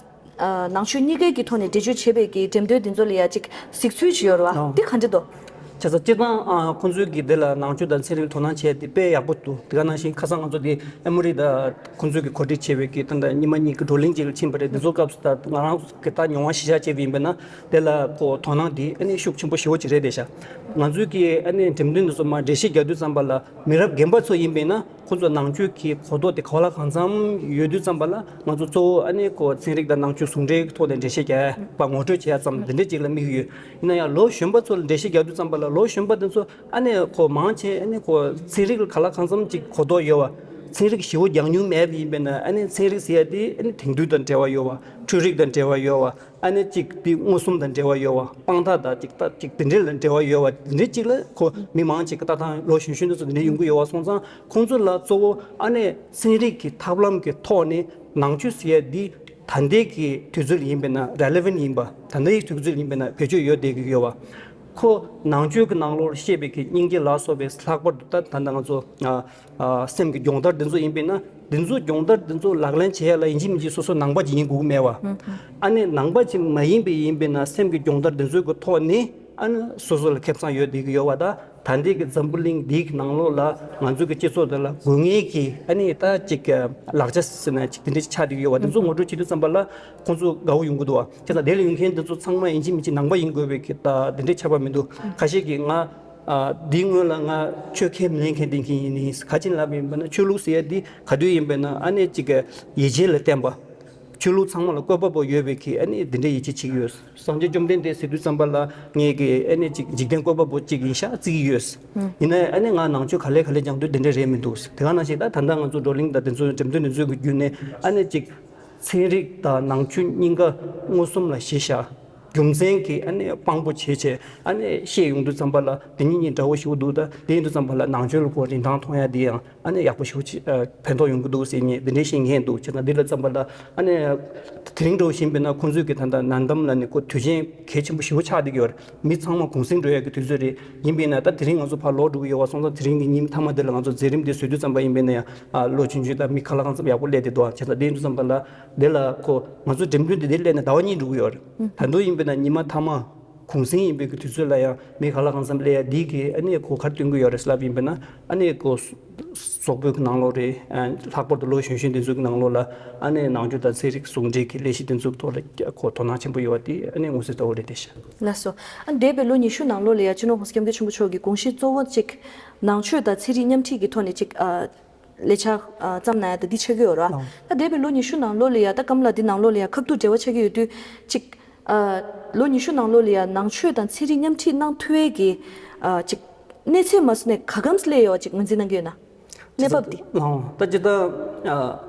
ཨ་ནང་ཆོས་གཉིས་ཀའི་གི་ཐོག་ནས་འགྲེལ་བརྗོད་བྱས་པའི་གི་འགྲེམས་སྟོན་དེ་ཚོ་ལ་ཡ་ཅིག་གཟིགས་ཚུལ་ཅིག་ཡོད་རེད་བ། ཨོ། དེ་ག་འདྲ་འདུག་བྱས་ཙང་སྤྱིར་བཏང་ཨ་ཁོང་ཚོའི་གི་དེ་ལ་ནང་ཆོས་དང་ཚན་རིག་དོ་སྣང་བྱས་ཏེ་དཔེ་ཡག་པོ་འདུག་དེ་ག་ནང་བཞིན་ཁ་སང་ང་ཚོ་དེ་ཨེ་མོ་རི་དང་ཁོང་ཚོའི་གི་གོ་སྒྲིག་བྱས་པའི་གི་ད་ལྟ་ཉི་མ་གཉིས་ཀྱི་བགྲོ་གླེང་ཅིག་ལ་ཕྱིན་པ་རེད། དེ་ཚོ་སྐབས་སུ་ད་ང་རང་གི་ད་མྱོང་བ་གཞིར་བཞག་བྱས་པ་ཡིན་པ་ན་དེ་ལ་ཁོ་དོ་སྣང་དེ་ཨ་ནི་ཤུགས་ཆེན་པོ་ཞེ་པོ་ཅིག་རེད་དེ་ཤག་ང་ཚོའི་གི་ཨ་ནི་འགྲེམས་སྟོན་དེ་ཚོ་མར་འགྲེལ་བཤད་རྒྱག་དུས་ཙམ་པ་ལ་མི་རབས་རྒན་པ་ཚོ་ཡིན་པས་ན་ཁོང་ཚོ་ནང་ཆོས་ཀྱི་གོ་རྟོགས་དེ་ག་ལ་གང་འཚམ་ཡོད་དུས་ཙམ་པ་ལ་ང་ཚོ་གཙོ་བོ་ཨ་ནི་ཁོ་ཚན་རིག་དང་ནང་ཆོས་ཟུང་འབྲེལ་གྱི་ཐོག་ནས་འགྲེལ་བཤད་རྒྱག་པ་ངོ་སྤྲོད་བྱེད་ཡ་ཙམ་དེ་འདྲས་ཅིག་ལ་དམིགས་ཡོད། ཡིན་ན་ཡང་ལོ་གཞོན་པ་ཚོ་ལ་འགྲེལ་བཤད་རྒྱག་དུས་ཙམ་པ་ལ་ལོ་གཞོན་པ་དེ་ཚོ་ཨ་ནི་ཁོ་མང་ཆེ་ཨ་ནི་ཁོ་ཚན་རིག་ལ་ག་ལ་གང་འཚམ་ཅིག་གོ་རྟོགས་ཡོད་བ། ཚན་རིག་ཞེ་པོ་རྒྱག་མྱོང་མེད་པ་ཡིན་པས་ན་ཨ་ནི་ཚན་རིག་ཟེར་ཡ་དེ་ཨ་ནི་དེང་དུས་དང་འབྲེལ་བ་ཡོད་བ། འཕྲུལ་རིག་དང་འབྲེལ་བ་ཡོད་བ། ཨ་ནི་ཅིག་དེ་མངོན་སུམ་དང་འབྲེལ་བ་ཡོད་བ། དཔང་རྟགས་དང་ཅིག་ད་ཅིག་དེ་འདྲས་ལ་འབྲེལ་བ་ཡོད་བ། དེ་འདྲས་ཅིག་ལ་ཁོ་མི་མང་ཅིག་གི་ལྟ་སྟངས་ལོ་གཞོན་གཞོན་དུ་ཚོ་དེ་འདྲས་ཡོང་གི་ཡོད་བ་སོང་ཙང་ཁོང་ཚོ་ལ་གཙོ་བོ་ཨ་ནི་ཚན་རིག་གི་ཐབས་ལམ་གྱི་ཐོག་ནས་ནང་ཆོས་ཟེར་ཡ་འདི་ད་ལྟའི་གི་དུས་ཚོད་ཡིན་པས་ན་relevant་ཡིན་པ། ད་ལྟའི་དུས་ཚོད་ཡིན་པས་ན་བེད་སྤྱོད་ཡོད་བསྡད་ཀྱི་ཡོད་བ། ཁོ་ནང་ཆོས་ཀྱི་ནང་ལོགས་བཤད་པའི་གི་སྙིང་རྗེ་ལ་སོགས་པའི་ལྷག་པར་དུ་ད་ད་ལྟ་ང་ཚོ་ཨ་ཨ་སེམས་ཀྱི་སྦྱོང་བརྡར་འདི་ཚོ་ཡིན་པས་ན་འདི་ཚོ་སྦྱོང་བརྡར་འདི་ཚོ་ལག་ལེན་བྱེད་ཡ་ལ་ཡིན་གཅིག་མིན་གཅིག་སོ་སོ་ནང་པ་ཅིག་ཡིན་དགོས་ཀྱི་མེད་བ། ཨ་ནི་ནང་པ་ཅིག་མ་ཡིན་པའི་ཡིན་པས་ན་སེམས་ཀྱི་སྦྱོང་བརྡར་འདི་ཚོའི་གི་ཐོག་ནས་ཨ་ནི་སོ་སོ་ལ་ཁེ་བཟང་ཡོད་བསྡད་ཀྱི་ཡོད་བ། ད་ད་ལྟའི་གི་འཛམ་བུ་གླིང་འདིའི་གི་ནང་ལོགས་ལ་ང་ཚོའི་གི་སྤྱི་ཚོགས་འདི་ལ་དགོས་ངེས་ཀྱི་ཨ་ནི་ད་ཅིག་ལག་ཆ་ཟེར་ན་ཅིག་དེ་འདྲ་ཅིག་ཆགས་བསྡད་ཀྱི་ཡོད་བ། འདི་ཚོ་ངོ་སྤྲོད་བྱེད་དུས་ཙམ་པ་ལ་ཁོང་ཚོ་དགའ་བོ་ཡོང་གི་འདུག་བ། བྱས་ཙང་དེ་ལ་ཡོང་མཁན་འདི་ཚོ་ཚང་མ་ཡིན་གཅིག་མིན་གཅིག་ནང་པ་ཡིན་དགོས་པའི་གི་ད་དེ་འདྲའི་ཁྱབ་པ་མི་འདུག་ཁ་ཤས་ཀྱིས་ང་ཨ་འདིའི་སྔོན་ལ་ང་ཆོས་ཁས་མི་ལེན་མཁན་དེ་མཁན་ཡིན་ནི་ག་ཅིན་ལབ་ཡིན་པ་ན་ཆོས་ལུགས་ཟེར་ཡ་འདི་ག་དུས་ཡིན་པ་ན་ཨ་ནི་ཅིག་གི་ཡིད་ཆེས་ལ་བརྟེན་པ། ཆོས་ལུགས་ཚང་མ་ལ་བཀོད་པ་པོ་ཡོད་པའི་གི་ཨ་ནི་དེ་འདྲའི་ཡིད་ཆེས་བྱེད་ཀྱི་ཡོད། སངས་རྒྱས་བཅོམ་ལྡན་འདས་ཟེར་དུས་ཙམ་པ་ལ་ངས་གི་ཨ་ནི་ཅིག་འཇིག་རྟེན་བཀོད་པ་པོ་གཅིག་ཡིན་ཤག་བརྩི་གི་ཡོད། ཡིན་ནའི་ཨ་ནི་ང་ནང་ཆོས་ག་ལེ་ག་ལེ་སྦྱང་དུས་དེ་འདྲ་རེད་མི་འདུག་དེ་ག་ནང་བཞིན་ད་ད་ལྟ་ང་ཚོ་བགྲོ་གླེང་དང་དེ་ཚོའི་འགྲེམས་སྟོན་དེ་ཚོའི་གི་བརྒྱུད་ནས་ཨ་ནི་ཅིག་ཚན་རིག་དང་ནང་ཆོས་གཉིས་ཀ་མངོན་སུམ་ལ་གཞི་བཞག་རྒྱུ་མཚན་གྱིས་ཨ་ནི་དཔང་པོ་བྱས་བྱས་ཨ་ནི་བཤད་ཡོང་དུས་ཙམ་པ་ལ་དེ་གཉིས་གཉིས་འདྲ་བོ་ཞིག་འདུག་ད་དེ་ཡིན་དུས་ཙམ་པ་ལ་ནང་ཆོས་ལ་ཁོ་རིན་ཐང་མཐོང་ཡ་དེ་ཡང་ཨ་ནི་ཡག་པོ་ཞེ་པོ་ཅིག་ཨ་ཕན་ཐོགས་ཡོང་གི་འདུག་ཟེར་ངས་འདི་འདྲའི་བཤད་མཁན་འདུག་བྱས་ཙང་འདི་ལ་བསམ་པ་ལ་ཨ་ནི་དེ་རིང་འདྲ་བོ་ཞིག་ཡིན་པས་ན་ཁོང་ཚོས་ཀྱི་ད་ལྟ་ན་དམ་ལ་ནི་ཁོ་དུས་ཆེན་གལ་ཆེན་པོ་ཞེ་པོ་ཆགས་བསྡད་ཀྱི་ཡོད་རེད། མི་ཚང་མ་གུང་གསེང་འགྲོ་ཡ་གི་དུས་ཚོད་རེད། ཡིན་པས་ན་ད་དེ་རིང་ང་ཚོ་ཕར་ལོག་འགྲོ་གི་ཡོད་པ་སོང་ཙང་དེ་རིང་གི་ཉིན་མཐའ་མ་འདི་ལ་ང་ཚོ་མཛད་རིམ་འདི་བཟོ་དུས་ཙམ་པ་ཡིན་པས་ན་ཡང་ཨ་ལོ་ཆུང་ཆུང་དང་མི་ཁ་ལག་གང་འཚམ་ཡག་པོ་སླེབས་བསྡད་འདུག་བྱས་ཙང་དེ་ཡིན་དུས་ཙམ་པ་ལ་འདི་ལ་ཁོ་ང་ཚོ་འགྲེམས་སྟོན་འདི་འདིར་སླེབས་ནས་ཟླ་བ་གཉིས་འགྲོ་གི་ཡོད་རེད། ད་དུང་ཡིན་པས་ན་ཉི་མ་མཐའ་མ་གུང་གསེང་ཡིན་པའི་གི་དུས་ཚོད་ལ་ཡང་མི་ཁ་ལག་གང་འཚམ་སླེབས་ཡ་འདི་གི་ཨ་ནི་ཁོ་ག་རེ་སྟོན་གི་ཡོད་རེད་ལབ་ཡིན་པས་ན་ཨ་ནི་ཁོ་སོག་པོའི་གི་ནང་ལོགས་རེད། ལྷག་པར་དུ་ལོ་གཞོན་གཞོན་དེ་ཚོའི་གི་ནང་ལོགས་ལ་ཨ་ནི་ནང་ཆོས་དང་ཚན་རིག་ཟུང་འབྲེལ་གི་ལས་གཞི་དེ་ཚོའི་ཐོག་ལ་ཁོ་དོ་སྣང་ཆེན་པོ་ཡོད་པ་དེ་ཨ་ནི་མངོན་གསལ་དོད་པོ་རེད་དེ་ཤག་ལགས་སོ། ཨ་འདས་པའི་ལོ་ཉི་ཤུ་ནང་ལོགས་ལ་ཡ་སྤྱི་ནོར་༸གོང་ས་༸སྐྱབས་མགོན་ཆེན་པོ་མཆོག་གི་དགོངས་གཞི་གཙོ་བོ་གཅིག་ནང་ཆོས་དང་ཚན་རིག་མཉམ་འཁྲིས་ཀྱི་ཐོག་ནས་གཅིག་ཨ་ལས་འཆར་ཨ་བརྩམས་གནང་ཡ་ད་འདི་ཆགས་ཀྱི་ཡོད་རེད་བ། ལགས། ད་འདས་པའི་ལོ་ཉི་ཤུ་ནང་ལོགས་ལ་ཡ་ད་སྐམ་ལགས་འདི་ནང་ལོགས་ལ་ཡ་ཁ་ཐུག་འབྲེལ་བ་ཆགས་ཀྱི་ཡོད་དུས་གཅིག་ ཨ། ལོ་ཉི་ཤུ་ནང་ལོགས་ལ་ཡ་ནང་ཆོས་དང་ཚན་རིག་མཉམ་ཁྲིད་གནང་ཐུབ་ཡས་ཀྱི་ཨ་ཅིག་གནས་ཚད་མ་སོང་ནས་ག་གམ་སླེབས་ཡོད་ཅིག་ངོས་འཛིན་གནང་གི་ཡོད་ན། གནས་བབ་འདི། ལའང་ད་ཅི་ད་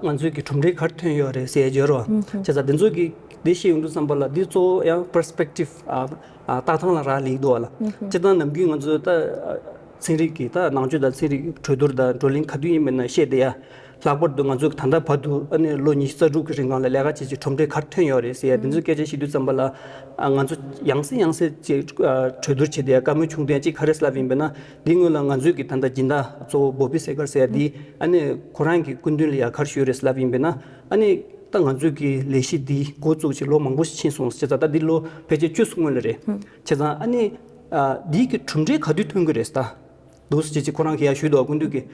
ང་ཚོའི་གི་གྲུབ་འབྲས་ག་རེ་ཐོན་ཡོད་རེད་ཟེར་ཡ་ཡོད་རེད་བ། བྱས་ཙང་འདི་ཚོ་གི་འདི་ཤེས་ཡོང་དུས་ཙམ་པ་ལ་འདི་གཙོ་བོ་ཡང་པར་སི་པེག་ཊིབ་ཨ་ཨ་ལྟ་སྟངས་ལ་རག་ལས་འདུག་བ་ལ། སྤྱིར་བཏང་ནམ་རྒྱུན་ང་ཚོ་ད་ཚན་རིག་གི་ད་ནང་ཆོས་དང་ཚན་རིག་གྲོས་བསྡུར་དང་བགྲོ་གླེང་ག་དུས་ཡིན་མིན་ན་བཤད་བསྡད་ཡ། ལྷག་པར་དུ་ང་ཚོ་ད་ལྟ་བར་དུ་ཨ་ནི་ལོ་ཉི་ཤུ་རྩ་དྲུག་གི་རིང་ལ་ལས་ཀ་བྱས་ཀྱི་གྲུབ་འབྲས་ག་རེ་ཐོན་ཡོད་རེད་ཟེར་ཡ་འདི་ཚོ་སྐད་ཆ་བཤད་དུས་ཙམ་པ་ལ་ང་ཚོ་ཡང་སེ་ཡང་སེ་ཅིག་གྲོས་བསྡུར་བྱས་བསྡད་ཡ་བཀའ་མོལ་བྱུང་བསྡད་ཡ་ཅིག་ག་རེ་ལབ་ཡིན་པས་ན། འདི་སྔོན་ལ་ང་ཚོའི་གི་ད་ལྟ་སྦྱིན་བདག་གཙོ་བོ་བོ་བི་སེ་གར་ཟེར་ཡ་འདི་ཨ་ནི་ཁོ་རང་གི་སྐུ་མདུན་ལ་ཡ་ག་རེ་ཞུས་རེད་ལབ་ཡིན་པས་ན། ཨ་ནི་ད་ང་ཚོའི་གི་ལས་གཞི་འདི་འགོ་བཙུགས་ཅིག་ལོ་མང་པོ་ཕྱིན་སོང་བྱས་ཙང་ད་འདི་ལོ་ཕལ་ཆེར་བཅུ་གསུམ་སྔོན་ལ་རེད། བྱས་ཙང་ཨ་ནི་འདི་གི་གྲུབ་འབྲས་ག་དུས་ཐོན་གི་རེད་ད། འདུག་སེ་བྱས་ཅིག་ཁོ་རང་གིས་ཡ་ཞུས་འདུག་སྐུ་མདུན་གྱིས།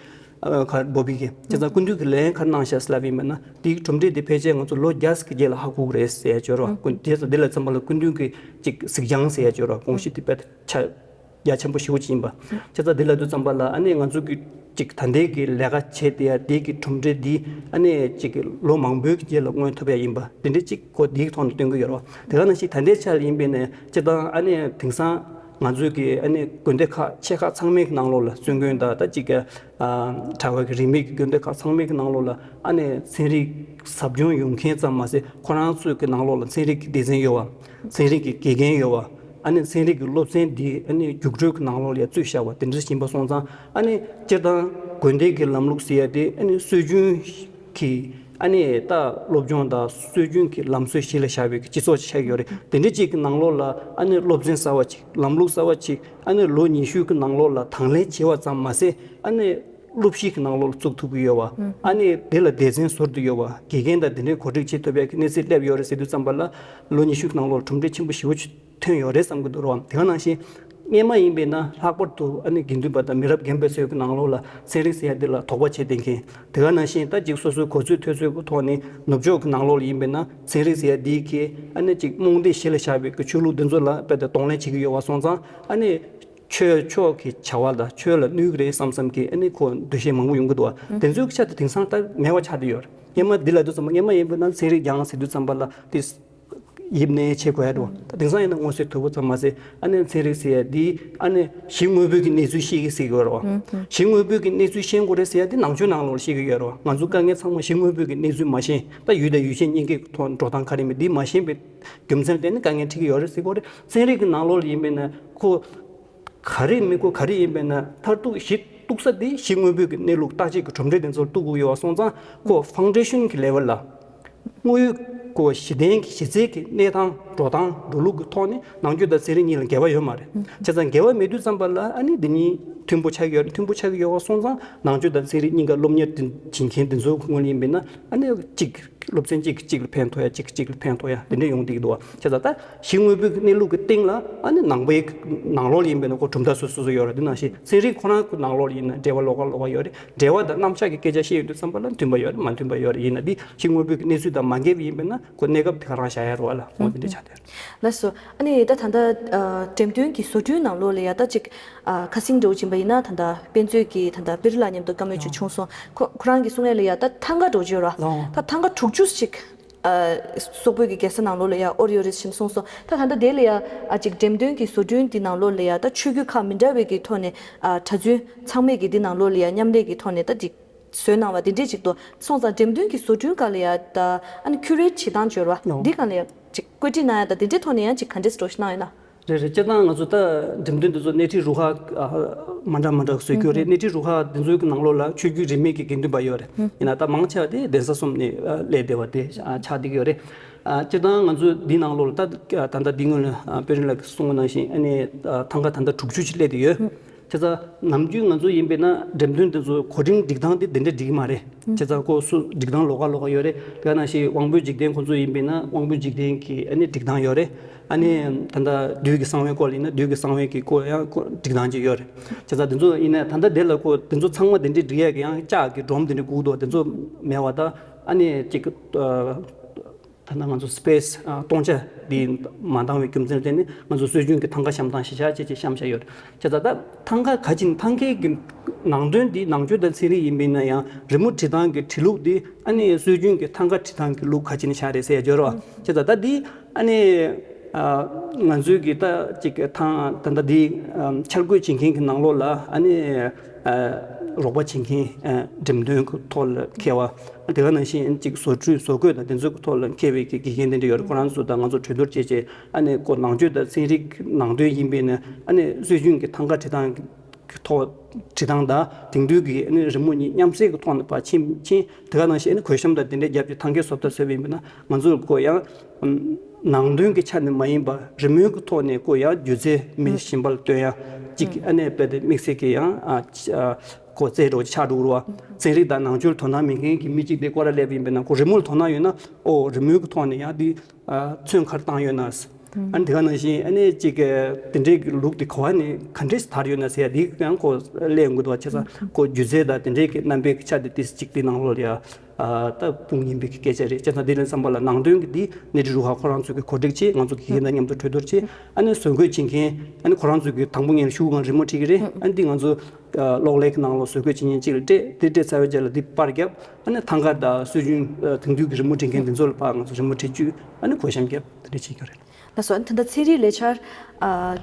ཨ་ག་བོ་བི་གིས་བྱས་ཙང་སྐུ་མདུན་གྱིས་ལན་ག་རེ་གནང་ཤག་ལབ་ཡིན་པས་ན་དེའི་གྲུབ་འབྲས་དེ་ཕལ་ཆེར་ང་ཚོ་ལོ་བརྒྱ་ཙམ་གྱི་རྗེས་ལ་ཧ་གོ་གི་རེད་ཟེར་ཡ་བརྗོད་རོགས། སྐུ་དེ་ཙང་དེ་ལ་འཚམ་པ་ལ་སྐུ་མདུན་གྱིས་ཅིག་གཟིགས་སྦྱང་ཟེར་ཡ་བརྗོད་རོགས། དགོངས་གཞི་དེ་དཔེ་ཆ་རྒྱ་ཆེན་པོ་ཞེ་པོ་ཅིག་ཡིན་པ། བྱས་ཙང་དེ་ལ་དུས་ཙམ་པ་ལ་ཨ་ནི་ང་ཚོ་གི་ཅིག་ད་ལྟའི་གི་ལས་ཀ་བྱས་དེ་ཡ་དེ་གི་གྲུབ་འབྲས་འདི་ཨ་ནི་ཅིག་ལོ་མང་པོའི་གི་རྗེས་ལ་མངོན་ཐུབ་ཡ་ཡིན་པ་དེ་འདྲའི་ཅིག་གོ་དེའི་ཐོག་ནས་སྟོན་གི་ཡོད་རོགས། དེ་ག་ནང་བཞིན་ད་ལྟའི་ཆ་ལ་ཡིན་པས་ནས་སྤྱིར་བཏང་ཨ་ནི་དེང་སང་། ང་ཚོས་ཀྱི་ཨ་ནི་དགོན་སྡེ་ཁག་ཆེ་ཁག་ཚང་མའི་གི་ནང་ལོགས་ལ་སྲོལ་རྒྱུན་དང་ད་ཅིག་གི་ཨ་གྲྭ་པ་གི་རིས་མེད་ཀྱི་དགོན་སྡེ་ཁག་ཚང་མའི་གི་ནང་ལོགས་ལ་ཨ་ནི་ཚན་རིག་ཟབ་སྦྱོང་ཡོང་མཁན་ཙམ་མ་ཟད་ཁོ་རང་ཚོའི་གི་ནང་ལོགས་ལ་ཚན་རིག་གི་སྡེ་ཚན་ཡོད་པ། ཚན་རིག་གི་དགེ་རྒན་ཡོད་པ། ཨ་ནི་ཚན་རིག་གི་སློབ་ཚན་འདི་ཨ་ནི་རྒྱུགས་སྤྲོད་ཀྱི་ནང་ལོགས་ལ་ཡ་བཙུད་བཞག་པ་དེ་འདྲ་ཞིག་ཡིན་པ་སོང་ཙང་ཨ་ནི་སྤྱིར་བཏང་དགོན་སྡེ་གི་ལམ་ལུགས་ཟེར་ཡ་དེ་ཨ་ནི་སྲོལ་རྒྱུན་གྱི་ཨ་ནི་ད་སློབ་སྦྱོང་དང་སྲོལ་རྒྱུན་གྱི་ལམ་སྲོལ་གཞི་ལ་བཞག་པའི་སྤྱི་ཚོགས་ཤིག་ཆགས་ཀྱི་ཡོད་རེད། དེ་འདྲ་ཅིག་གི་ནང་ལོགས་ལ་ཨ་ནི་སློབ་ཚན་གསར་བ་ཅིག་ལམ་ལུགས་གསར་བ་ཅིག་ཨ་ནི་ལོ་ཉི་ཤུ་གི་ནང་ལོགས་ལ་དང་ལེན་བྱས་པ་ཙམ་མ་ཟད་ཨ་ནི་སློབ་གཞི་གི་ནང་ལོགས་ལ་བཙུགས་ཐུབ་ཀྱི་ཡོད་པ། ཨ་ནི་དེ་ལ་སྡེ་ཚན་ཟུར་དུ་ཡོད་པ་དགེ་རྒན་དང་དེ་འདྲའི་གོ་སྒྲིག་བྱེད་ཐུབ་ཡག་གི་གནས་ཚད་སླེབས་ཡོད་རེད་ཟེར་དུས་ཙམ་པ་ལ་ལོ་ཉི་ཤུ་གི་ནང་ལོགས་ལ་གྲུབ་འབྲས་ཆེན་པོ་ཞེ་པོ་ཅིག་ཐོན་ཡོད་རེད་བསམ་གྱི་འདུག་རོགས། དེ་ག་ནང་བཞིན་སྔོན་མ་ཡིན་པས་ན་ལྷག་པར་དུ་ཨ་ནི་དགེ་འདུན་པ་དང་མི་རབས་རྒན་པ་ཚོའི་གི་ནང་ལོགས་ལ་ཚན་རིག་ཟེར་ཡ་འདི་ལ་དོགས་པ་བྱེད་བསྡད་མཁན། དེ་ག་ནང་བཞིན་ད་ཅིག་སོ་སོའི་གོ་ཚོད་ཐོས་ཚོད་གི་ཐོག་ནས་ནུབ་ཕྱོགས་གི་ནང་ལོགས་ལ་ཡིན་པས་ན་ཚན་རིག་ཟེར་ཡ་འདི་གི་ཨ་ནི་ཅིག་རྨོངས་དད་གཞི་ལ་བཞག་པའི་གི་ཆོས་ལུགས་འདི་ཚོ་ལ་དཔེ་དེ་གདོང་ལེན་བྱེད་ཀྱི་ཡོད་པ་སོང་ཙང་ཨ་ནི་ཆོས་ཕྱོགས་ཀྱི་བྱ་བ་དང་ཆོས་ལ་གནོད་ཀྱི་རེད་བསམ་བསམ་གི་ཨ་ནི་ཁོ་འདུ་ཤེས་མང་པོ་ཡོང་གི་འདུག་བ། དེ་ཚོའི་གི་ཆ་དེ་དེང་སང་ད་མེད་པ་ཆགས་བསྡད་ཡོད་རེད། སྔོན་མ་འདི་ལ་དུས་ཙམ་པ་སྔོན་མ་ཡིན་པས་ན་ཚན་རིག་སྦྱང་ཟེར་དུས་ཙམ་པ་ལ་དེ། ཡིབ་ནས་བྱེད་དགོས་ཡ་རེད་བ། ད་དེང་སང་ཡིན་ན་མངོན་གསལ་དོད་པོ་ཙམ་མ་ཟད་ཨ་ནི་ཚན་རིག་ཟེར་ཡ་འདི་ཨ་ནི་གཞི་དངོས་པོའི་གི་གནས་ཚུལ་ཤེས་ཀྱི་ཟེར་གྱི་ཡོད་རེད་བ། གཞི་དངོས་པོའི་གི་གནས་ཚུལ་ཤེས་དགོས་རེད་ཟེར་ཡ་འདི་ནང་ཆོས་ནང་ལོགས་ཤེས་ཀྱི་ཡོད་རེད་བ། ང་ཚོ་དཀའ་ངལ་ཚང་མ་གཞི་དངོས་པོའི་གི་གནས་ཚུལ་མ་ཤེས། ད་ཡུལ་དང་ཡུལ་ཅན་གཉིས་ཀའི་ཐོག་འགྲོ་སྟངས་ག་རེ་མེད་འདི་མ་ཤེས་པའི་རྒྱུ་མཚན་ལ་བརྟེན་ནས་དཀའ་ངལ་འཕྲད་ཀྱི་ཡོད་རེད་ཟེར་གྱི་ཡོད་རེད། ཚན་རིག་གི་ནང་ལོགས་ལ་ཡིན་པས་ན་ཁོ། ག་རེ་མི་དགོས་ག་རེ་ཡིན་པས་ན་མཐར་གཏུགས་གཞི་གཏུགས་ས་དེ་གཞི་དངོས་པོའི་གི་གནས་ལུགས་བརྟག་དཔྱད་ཀྱི་གྲུབ་འབྲས་དེ་ཚོར་གཏུགས་དགོས་ཡོད་པ་སོང་ཙང་ཁོ་ཕའུན་ཌེ་ཤན་གྱི་ལེ་ཝལ་ལ་དངོས་ཡོད་ཁོ་གཞི་རྟེན་གྱི་གཞི་རྩའི་གི་གནས་སྟངས་འགྲོ་སྟངས་འགྲོ་ལུགས་ཀྱི་ཐོག་ནས་ནང་ཆོས་དང་ཚན་རིག་གཉིས་ལ་འགལ་བ་ཡོད་མ་རེད། བྱས་ཙང་འགལ་བ་མེད་དུས་ཙམ་པ་ལ་ཨ་ནི་འདི་གཉིས་མཐུན་པོ་ཆགས་ཀྱི་ཡོད་རེད། མཐུན་པོ་ཆགས་ཀྱི་ཡོད་པ་སོང་ཙང་ནང་ཆོས་དང་ཚན་རིག་གཉིས་ཀ་སློབ་གཉེར་དེ་བྱེད་མཁན་དེ་ཚོའི་ངོས་ནས་ཡིན་པས་ན་ཨ་ནི་གཅིག་སློབ་ཚན་གཅིག་གིས་གཅིག་ལ་ཕན་ཐོགས་ཡ། གཅིག་གིས་གཅིག་ལ་ཕན་ཐོགས་ཡ་དེ་འདྲ་ཡོང་བསྡད་ཀྱི་འདུག་བ། བྱས་ཙང་ད་གཞི་དངོས་པོའི་གནས་ལུགས་ཀྱི་སྟེང་ལ་ཨ་ནི་ནང་པའི་ནང་ལོགས་ལ་ཡིན་པས་ན་ཁོ་གྲུབ་མཐའ་སོ་སོ་སོ་ཡོད་རེད། དེ་ནང་བཞིན་ཚན་རིག་ཁོ་རང་གི་ནང་ལོགས་ལ་ཡིན་ན་འགྲེལ་བ་ལོགས་ཀ་ལོགས་ཀ་ཡོད་རེད། འགྲེལ་བ་དང་རྣམ་གཞག་གི་སྐད་ཆ་བཤད་ཡོང་དུས་ཙམ་པ་ལ་མཐུན་པ་ཡོད་རེད། མ་མཐུན་པ་ཡོད་རེད། ཡིན་ན་འདི་གཞི་དངོས་པོའི་གནས་ཚུལ་དང་མ་འགལ་བ་ཡིན་པས་ན་ཁོ་གནས་སྐབས་དེ་ག་རང་བཞག་ཡ་རེད་བ་ལ། འོ་དེ་འདྲ་ཆགས་བསྡད་ཡོད་རེད། ལགས་སོ། ཨ་ནི་ད་ད་ལྟ་འགྲེམས་སྟོན་གྱི་བཟོ་སྐྲུན་ནང་ལོགས་ལ་ཡ་ད་ཅིག་ཨ་ཁ་སང་འདྲ་བོ་ཕྱིན་པ་ཡིན་ན་ད་ལྟ་དཔེ་མཛོད་ཀྱི་ད་ལྟ་པི་རི་ལ་མཉམ་དུ་བཀའ་མོལ་ཅིག་བྱུང་སོང་། ཁོ་ཁོ་རང་གིས་གསུང་ཡ་ལ་ཡ་ད་ཐང་ག་འདྲ་བོ་ཅིག་ཡོད་ར། ད་ཐང་ག་དྲུག་ཅུ་ཅིག་ཨ་སོག་པོའི་གི་རྒྱལ་ས་ནང་ལོགས་ལ་ཡ་དབོར་ཡོད་རེད་ཅེས་གསུངས་སོང་། ད་ད་ལྟ་དེ་ལ་ཡ་ཨ་ཅིག་འགྲེམས་སྟོན་གྱི་བཟོ་སྐྲུན་དེ་ནང་ལོགས་ལ་ཡ་ད་ཆོས་བརྒྱུད་ཁག་མི་འདྲ་བའི་གི་ཐོག་ནས་ཨ་གྲྭ་བཙུན་ཚང་མས་གི་དེ་ནང་ལོགས་ལ་ཡ་མཉམ་ལས་གི་ཐོག་ནས་ད་ཅིག་བཟོས་གནང་བ་དེ་འདྲས་ཅིག་འདུག་སོང་ཙང་འགྲེམས་སྟོན་གྱི་བཟོ་སྐྲུན་སྒང་ལ་ཡ་ད་ཨ་ནི་ཁྱུ་རེ་ཊི་བྱེད་སྟངས་སྦྱོར་བ་འདི་སྒང་ལ་ཡ་ཅིག་བཀོད་སྒྲིག་གནང་ཡ་ད་དེ་འདྲའི་ཐོག་ནས་ཡང་ཅིག་ག་འདྲས་འགྲོ་ཞིག་གནང་ཡོད་ན། རེད་རེད། སྤྱིར་བཏང་ང་ཚོ་ད་འགྲེམས་སྟོན་འདི་ཚོ་སྣེ་ཁྲིད་རུ་ཁག་ཨ་མ་འདྲ་མ་འདྲ་བཟོས་ཀྱི་ཡོད་རེད། སྣེ་ཁྲིད་རུ་ཁག་འདི་ཚོའི་གི་ནང་ལོགས་ལ་ཆོས་བརྒྱུད་རིས་མེད་ཀྱི་དགེ་འདུན་པ་ཡོད་རེད། ཡིན་ན་ད་མང་ཆེ་བ་དེ་གདན་ས་གསུམ་ནས་ཨ་སླེབས་བསྡད་པ་དེ་ཨ་ཆགས་བསྡད་ཀྱི་ཡོད་རེད། ཨ་སྤྱིར་བཏང་ང་ཚོ་འདི་ནང་ལོགས་ལ་ད་ད་ལྟ་འདི་སྔོན་ལ་ཨ་དཔལ་རི་ལགས་ཀྱིས་གསུངས་པ་ནང་བཞིན་ཨ་ནི་ཨ་ཐང་ག་ད་ལྟ་དྲུག་ཅུ་ཅིག་སླེབས་བསྡད་ཡོད། བྱས་ཙང་ནམ་རྒྱུན་ང་ཚོ་ཡིན་པས་ན་འགྲེམས་སྟོན་དེ་ཚོ་གོ་སྒྲིག་སྒྲིག་སྟངས་དེ་དེ་འདྲ་འགྲིག་གི་མ་རེད། བྱས་ཙང་ཁོ་སུ་སྒྲིག་སྟངས་ལོགས་ཀ་ལོགས་ཀ་ཡོད་རེད། དེ་ག་ནང་བཞིན་དབང་པོའི་འཇིག་རྟེན་ཁོ་ཚོ་ཡིན་པས་ན་དབང་པོའི་འཇིག་རྟེན་གྱི་ཨ་ནི་སྒྲིག་སྟངས་ཡོད་རེད། ཨ་ནི་ད་ལྟ་བདུད་ཀྱི་གསང་བའི་སྐོར་ལ་ཡིན་ན་བདུད་ཀྱི་གསང་བའི་གི་སྐོར་ཡང་ཁོ་སྒྲིག་སྟངས་ཅིག་ཡོད་རེད། བྱས་ཙང་དེ་ཚོ་ཡིན་ན་ད་ལྟ་དེ་ལ་ཁོ་དེ་ཚོ་ཚང་མ་དེ་འདྲ་སྒྲིག་ཡས་ཀྱི་ཡང་ལྕགས་ཀྱི་སྒྲོམ་དེ་འདྲ་སྒུག་འདུག་དེ་ཚོ་མེད་པ་ད་ཨ་ནི་ཅིག་ཨ། ད་ལྟ་ང་ཚོ་སི་པེ་སི་ཨ་སྟོང་ཆ་འདི་མ་འདང་བའི་རྒྱུ་མཚན་ལ་བརྟེན་ནས་ང་ཚོ་སྲོལ་རྒྱུན་གྱི་ཐང་ག་བཤམས་སྟངས་ཤིག་བྱ་བྱེད་ཅེས་བཤམས་བཞག་ཡོད་རེད། བྱས་ཙང་ད་ཐང་ག་ག་ཅིག་ཐང་གའི་གི་ནང་དོན་འདི་ནང་ཆོས་དང་ཚན་རིག་ཡིན་པས་ན་ཡང་རི་མོ་བྲིས་སྟངས་ཀྱི་བྲིས་ལུགས་འདི་ཨ་ནི་སྲོལ་རྒྱུན་གྱི་ཐང་ག་བྲིས་སྟངས་ཀྱི་ལུགས་ག་ཅིག་ནས་བཞག་རེད་ཟེར་ཡ་ཡོད་རེད་བ། བྱས་ཙང་ད་འདི་ཨ་ནི་ ང་ཚོའི་གི་ད་ཅིག་ཐང་ད་ལྟ་འདི་འཆར་འགོད་བྱེད་མཁན་གྱི་ནང་ལོགས་ལ་ཨ་ནི་རོགས་པ་བྱེད་མཁན་འགྲེམས་སྟོན་གྱི་ཐོག་ལ་མཁས་པ་དེ་ག་ནང་བཞིན་ཅིག་བཟོ་སྐྲུན་བཟོ་བཀོད་དང་དེ་ཚོའི་ཐོག་ལ་མཁས་པའི་གི་དགེ་རྒན་དེ་འདྲ་ཡོད་རེད། ཁོ་རང་ཚོ་དང་ང་ཚོ་གྲོས་བསྡུར་བྱས་བྱས་ཨ་ནི་ཁོ་ནང་ཆོས་དང་ཚན་རིག་ནང་དོན་ཡིན་པས་ནི་ཨ་ནི་སྲོལ་རྒྱུན་གྱི་ཐང་ག་འབྲི་སྟངས་ཀྱི་ཐོག་འབྲི་སྟངས་དང་དེང་དུས་ཀྱི་ཨ་ནི་རི་མོ་གཉིས་མཉམ་བསྲེས་ཀྱི་ཐོག་ནས་ཕར་ཕྱིན་ཕྱིན་དེ་ག་ནང་བཞིན་ཨ་ནི་གོས་ཤམ་དང་དེ་འདྲའི་རྒྱབ་ཀྱི་ཐང་གའི་བཟོ་ལྟ་བཟོས་པ་ཡིན་པས་ན་ང་ཚོར་ཁོ་ཡང་ནང་དོན་གྱི་ཆ་ནས་མ་ཡིན་པར་རི་མོའི་གི་ཐོག་ནས་ཁོ་ཡང་སྒྱུ་རྩལ་མི་གཞན་པ་ལ་སྟོན་ཡ་གཅིག་ཨ་ནི་དཔེ་དེ་དམིགས་བསལ་གྱི་ཡང་ཁོ་རྩེད་འགྲོ་ཆགས་འགྲོ་བ་ཚན་རིག་དང་ནང་ཆོས་ལ་དོ་སྣང་མེད་མཁན་གྱི་མི་གཅིག་དེ་སྐོར་ར་སླེབས་ཡིན་པས་ན་ཁོ་རི་མོ་ལ་དོ་སྣང་ཡོད་ན་ཨོ་རི་མོའི་གི་ཐོག་ནས་ཡང་འདི་ཚོན་ག་རེ་བཏང་ཡོད་ན། ཨ་ནི་དེ་ག་ནང་བཞིན་ཨ་ནི་གཅིག་གི་དེ་འདྲའི་གི་ལུགས་དེ་ག་བ་ནས་ག་འདྲས་དར་ཡོད་ན་ཟེར་ཡ་དེ་ཡང་ཁོ་གླེང་དགོས་འདུག་བ། བྱས་ཙང་ཁོ་སྒྱུ་རྩལ་དང་དེ་འདྲའི་གི་རྣམ་པའི་གི་ཆ་དེ་ཏིས་གཅིག་དེ་ནང་ལོགས་ལ་ཡ་ད་སྤུངས་ཡིན་པའི་གི་སྐད་ཆ་རེད། བྱས་ཙང་དེ་ལ་བསམ་པ་ལ་ནང་དོན་གི་དེ་གནས་ཁྲི་རུ་ཧ་ཁོ་རང་ཚོ་གི་གོ་སྒྲིག་བྱས་ང་ཚོ་དགེ་རྒན་དང་མཉམ་དུ་གྲོས་བསྡུར་བྱས་ཨ་ནི་བཟོ་འགོད་བྱེད་མཁན་ཨ་ནི་ཁོ་རང་ཚོ་གི་དང་པོ་ངས་ཤུགས་གང་རི་མོ་བྲིས་གི་རེད། ཨ་ནི་དེ་ང་ཚོ་གློག་ཀླད་ཀྱི་ནང་ལ་བཟོ་འགོད་བྱེད་མཁན་གཅིག་ལ་སྤྲད་དེ་སྤྲད་ཚར་བའི་རྗེས་ལ་དེ་པར་བརྒྱབ། ཨ་ནི་ཐང་ག་དང་སྲོལ་རྒྱུན་དེང་དུས་ཀྱི་རི་མོ་འབྲི་མཁན་དེ་ཚོ་ལ་ཕར་ང་ཚོ་རི་མོ་འབྲི་བཅུག་ཨ་ནི་གོས་ཤམ་བརྒྱབ་དེ་འདྲ་བྱེད་ཀྱི་རེད། ལགས་སོ། ཨ་ནི་ད་ལྟ་ཚན་རིག་ལས་འཆར་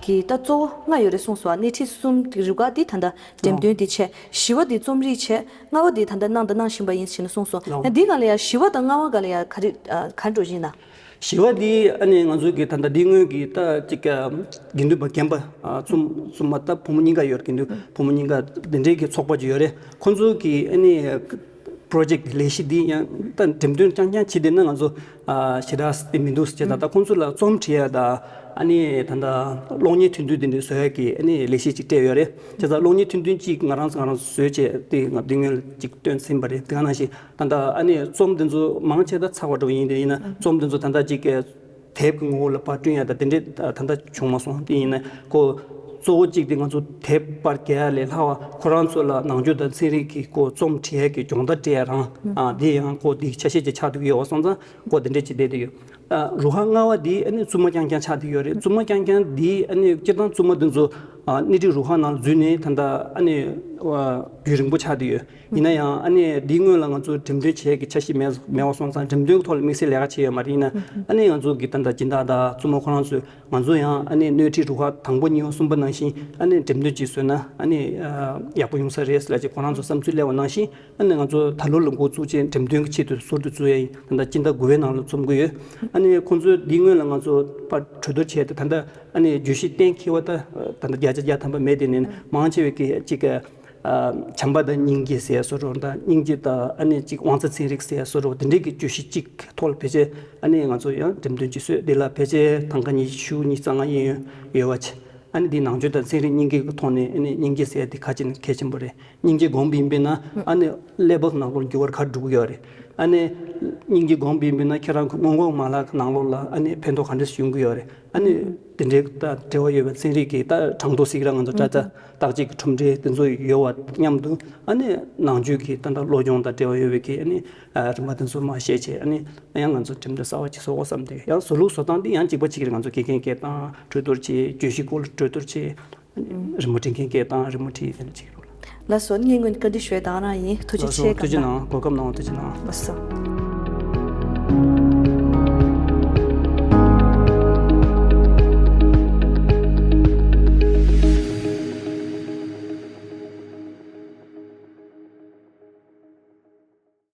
གྱི་ད་གཙོ་བོ་ལྔ་ཡོད་རེད་གསུངས་སོང་། སྣེ་ཁྲིད་གསུམ་གྱི་རུ་ཁག་འདི་ད་ལྟ་འགྲེམས་སྟོན་འདི་བྱས། བཞི་བ་འདི་རྩོམ་རིག་བྱས། ལྔ་བ་འདི་ད་ལྟ་གནང་དང་གནང་བཞིན་པ་ཡིན་ཞེས་ནས་གསུངས་སོང་། ལགས། ཡང་འདི་སྒང་ལ་ཡང་བཞི་བ་དང་ལྔ་བ་སྒང་ལ་ཡང་ག་རེ་ག་རེ་འགྲོ་བཞིན་ན། བཞི་བ་འདི་ཨ་ནི་ང་ཚོ་གི་ད་ལྟ་འདི་སྔོན་གྱི་ད་ཅིག་དགེ་འདུན་པ་རྒན་པ་བཙུན་བཙུན་མ་ད་བུ་མོ་གཉིས་ཀ་ཡོད་རེད། དགེ་འདུན་བུ་མོ་གཉིས་ཀ་འདི་འདྲའི་གི་ཚོགས་པ་ཅིག་ཡོད་རེད། ཁོང་ཚོ་གི་ཨ་ནི་པྲོ་ཇེག་ལས་གཞི་འདི་ཡང་ད་འགྲེམས་སྟོན་རྐྱང་རྐྱང་བྱེད་བསྡད་ན་ང་ཚོ་ཞེ་དྲག་དེ་མི་འདུག་ཟེར་ད། ད་ཁོང་ཚོ་ལ་རྩོམ་བྲིས་ཡ་ད་ཨ་ནི་ད་ད་གློག་བརྙན་ཐུང་ཐུང་འདི་འདྲ་བཟོ་ཡ་གི་ཨ་ནི་ལས་གཞི་ཅིག་སྤྲད་ཡོད་རེད། བྱས་ཙང་གློག་བརྙན་ཐུང་ཐུང་ཅིག་ང་རང་ཚོ་ང་རང་ཚོ་བཟོས་བྱས་དེ་ང་འདི་སྔོན་ལ་ཅིག་སྟོན་ཟིན་པ་རེད། དེ་ག་ནང་བཞིན་ད་ལྟ་ཨ་ནི་རྩོམ་འདི་ཚོ་མང་ཆེ་ད་ཚར་བ་འགྲོ་ཡིན་དེ་ཡིན་ན་རྩོམ་འདི་ཚོ་ད་ལྟ་ཅིག་དེབ་ཀྱི་ངོ་བོ་ལ་པར་བསྐྲུན་ཡ་ད་དེ་འདྲས་ད་ལྟ་བྱུང་མ་སོང་། དེ་ཡིན་ན་ཁོ་གཙོ་བོ་གཅིག་དེ་ང་ཚོ་དེབ་པར་རྒྱག་ཡ་ལས་ལྷག་པ་ཁོ་རང་ཚོ་ལ་ནང་ཆོས་དང་ཚན་རིག་གི་ཁོ་རྩོམ་བྲིས་ཡ་གི་སྦྱོང་བརྡར་སྤྲད་ཡ་རང་ཨ་དེ་ཡང་ཁོ་དེ་ཆ་ཤས་ཅིག་ཆགས་བསྡད་ཀྱི་ཡོད་པ་སོང་ཙང་ཁོ་དེ་འདྲས་ཅིག་བསྡད་དེ་ཡོད། ཨ་རུ་ཧ་ལྔ་བ་དེ་ཨ་ནི་བཙུན་མ་རྐྱང་རྐྱང་ཆགས་བསྡད་ཡོད་རེད། བཙུན་མ་རྐྱང་རྐྱང་དེ་ཨ་ནི་སྤྱིར་བཏང་བཙུན་མ་དེ་ཚོ་ཨ་སྣེ་ཁྲིད་རུ་ཧ་ནང་འཛུལ་ནས་ད་ལྟ་ཨ་ནི་རྒྱུན་རིང་པོ་ཆགས་བསྡད་ཡོད། ཡིན་ན་ཡང་ཨ་ནི་འདིའི་སྔོན་ལ་ང་ཚོ་འགྲེམས་སྟོན་བྱེད་ཀྱི་འཆར་གཞི་མེད་མེད་པ་སོང་ཙང་འགྲེམས་སྟོན་ཐོག་ལ་དམིགས་བསལ་ལས་ཀ་བྱས་ཡོད་མ་རེད། ཡིན་ན་ཨ་ནི་ང་ཚོ་གི་ད་ལྟ་སྦྱིན་བདག་དང་བཙུན་མ་ཁོ་རང་ཚོས་ང་ཚོ་ཡང་ཨ་ནི་སྣེ་ཁྲིད་རུ་ཁག་དང་པོ་གཉིས་པ་གསུམ་པ་ནང་བཞིན་ཨ་ནི་འགྲེམས་སྟོན་ཅིག་བཟོས་ན་ཨ་ནི་ཡག་པོ་ཡོང་ས་རེད་ཟེར་ལབ་ཅིག་ཁོ་རང་ཚོ་བསམ་ཚུལ་སླེབས་པ་ནང་བཞིན་ཨ་ནི་ང་ཚོ་ད་ལོ་ལ་འགོ་བཙུགས་བྱས་འགྲེམས་སྟོན་གྱི་ཆེད་དུ་ཟུར་དུ་བཙུགས་ཡ་ཡིན། ད་ལྟ་སྤྱི་ཟླ་དགུ་པའི་ནང་ལ་རྩོམ་གྱི་ཡོད། ཨ་ནི་ཁོང་ཚོས་འདིའི་སྔོན་ལ་ང་ཚོ་ཕར་གྲོས་བསྡུར་བྱས་ཏེ་ད་ལྟ་ཨ་ནི་བརྗོད་གཞི་གཏན་འཁེལ་བ་ད་ད་ལྟ་བརྒྱ་ཆ་བརྒྱ་ཐམ་པ་མེད་དེ་ནས་མང་ཆེ་བའི་གི་གཅིག་གི་ཨ་བྱམས་པ་དང་སྙིང་རྗེ་ཟེར་ཡ་བཟོ་འདྲ་དང་སྙིང་རྗེ་དང་ཨ་ནི་གཅིག་དབང་རྩ་ཚན་རིག་ཟེར་ཡ་བཟོ་འདྲ་འདི་འདྲའི་གི་བརྗོད་གཞི་གཅིག་ཐོག་ལ་ཕལ་ཆེར་ཨ་ནི་ང་ཚོ་ཡང་འགྲེམས་སྟོན་ཅིག་བཟོས། འདི་ལ་ཕལ་ཆེར་ཐང་ག་ཉི་ཤུ་ཉི་ཤུ་རྩ་ལྔ་ཡིན་ཡོད་པ་བྱས། ཨ་ནི་འདི་ནང་ཆོས་དང་ཚན་རིག་གཉིས་ཀའི་གི་ཐོག་ནས་ཨ་ནི་སྙིང་རྗེ་ཟེར་ཡ་འདི་ག་ཅིག་ནས་གལ་ཆེན་པོ་རེད། སྙིང་རྗེ་སྒོམ་ཡིན་པས་ན་ཨ་ནི་ཀླད་པ་ནང་ལོགས་འགྱུར་བ་ག་རེ་འགྲོ་གི་ཡོད་རེད། ཨ་ནི་སྙིང་རྗེ་སྒོམ་ཡིན་པས་ན་ཁྱེད་རང་གི་སྔོན་འགོག་མ་ལག་གི་ནང་ལོགས་ལ་ཨ་ནི་ཕན་ཐོགས་ག་འདྲ་ཞིག་ཡོང་གི་ཡོད་རེད། ཨ་ནི་དེ་འདྲའི་ད་འབྲེལ་བ་ཡོད་པའི་ཚན་རིག་གི་ད་གྲངས་ཐོ་ཟིག་ར་ང་ཚོ་དྲ་ཚ་བརྟག་དཔྱད་ཀྱི་ཁྲོམ་རའི་དེ་ཚོ་ཡོད་པ་མཉམ་དུ་ཨ་ནི་ནང་ཆོས་ཀྱི་ད་ལྟ་བློ་སྦྱོང་དང་འབྲེལ་བ་ཡོད་པའི་གི་ཨ་ནི་རིམ་པ་དེ་ཚོ་མར་བཤད་བྱས་ཨ་ནི་ཡང་ང་ཚོ་འགྲེམས་སྟོན་གསར་པ་ཅིག་བཟོ་དགོས་བསམ་སྟེ་ཡང་བཟོ་ལུགས་བཟོ་སྟངས་འདི་ཡང་གཅིག་པ་གཅིག་གིས་ང་ཚོ་དགེ་རྒན་སྐད་བཏང་གྲོས་བསྡུར་བྱས། བརྗོད་གཞི་སྐོར་ལ་གྲོས་བསྡུར་བྱས། རི་མོ་འབྲི་མཁན་སྐད་བཏང་རི་མོ་བྲིས་དེ་འདྲ་བྱེད་ཀྱི་རེད། ལགས་སོ། ངས་སྔོན་བཀའ་འདྲི་ཞུ་ཡ་དང་རང་ཡིན། ཐུགས་རྗེ་ཆེ། ཐུགས་རྗེ་གནང་། གོ་སྐབས་གནང་བ་ཐུགས་རྗེ་གནང་། ལགས་སོ།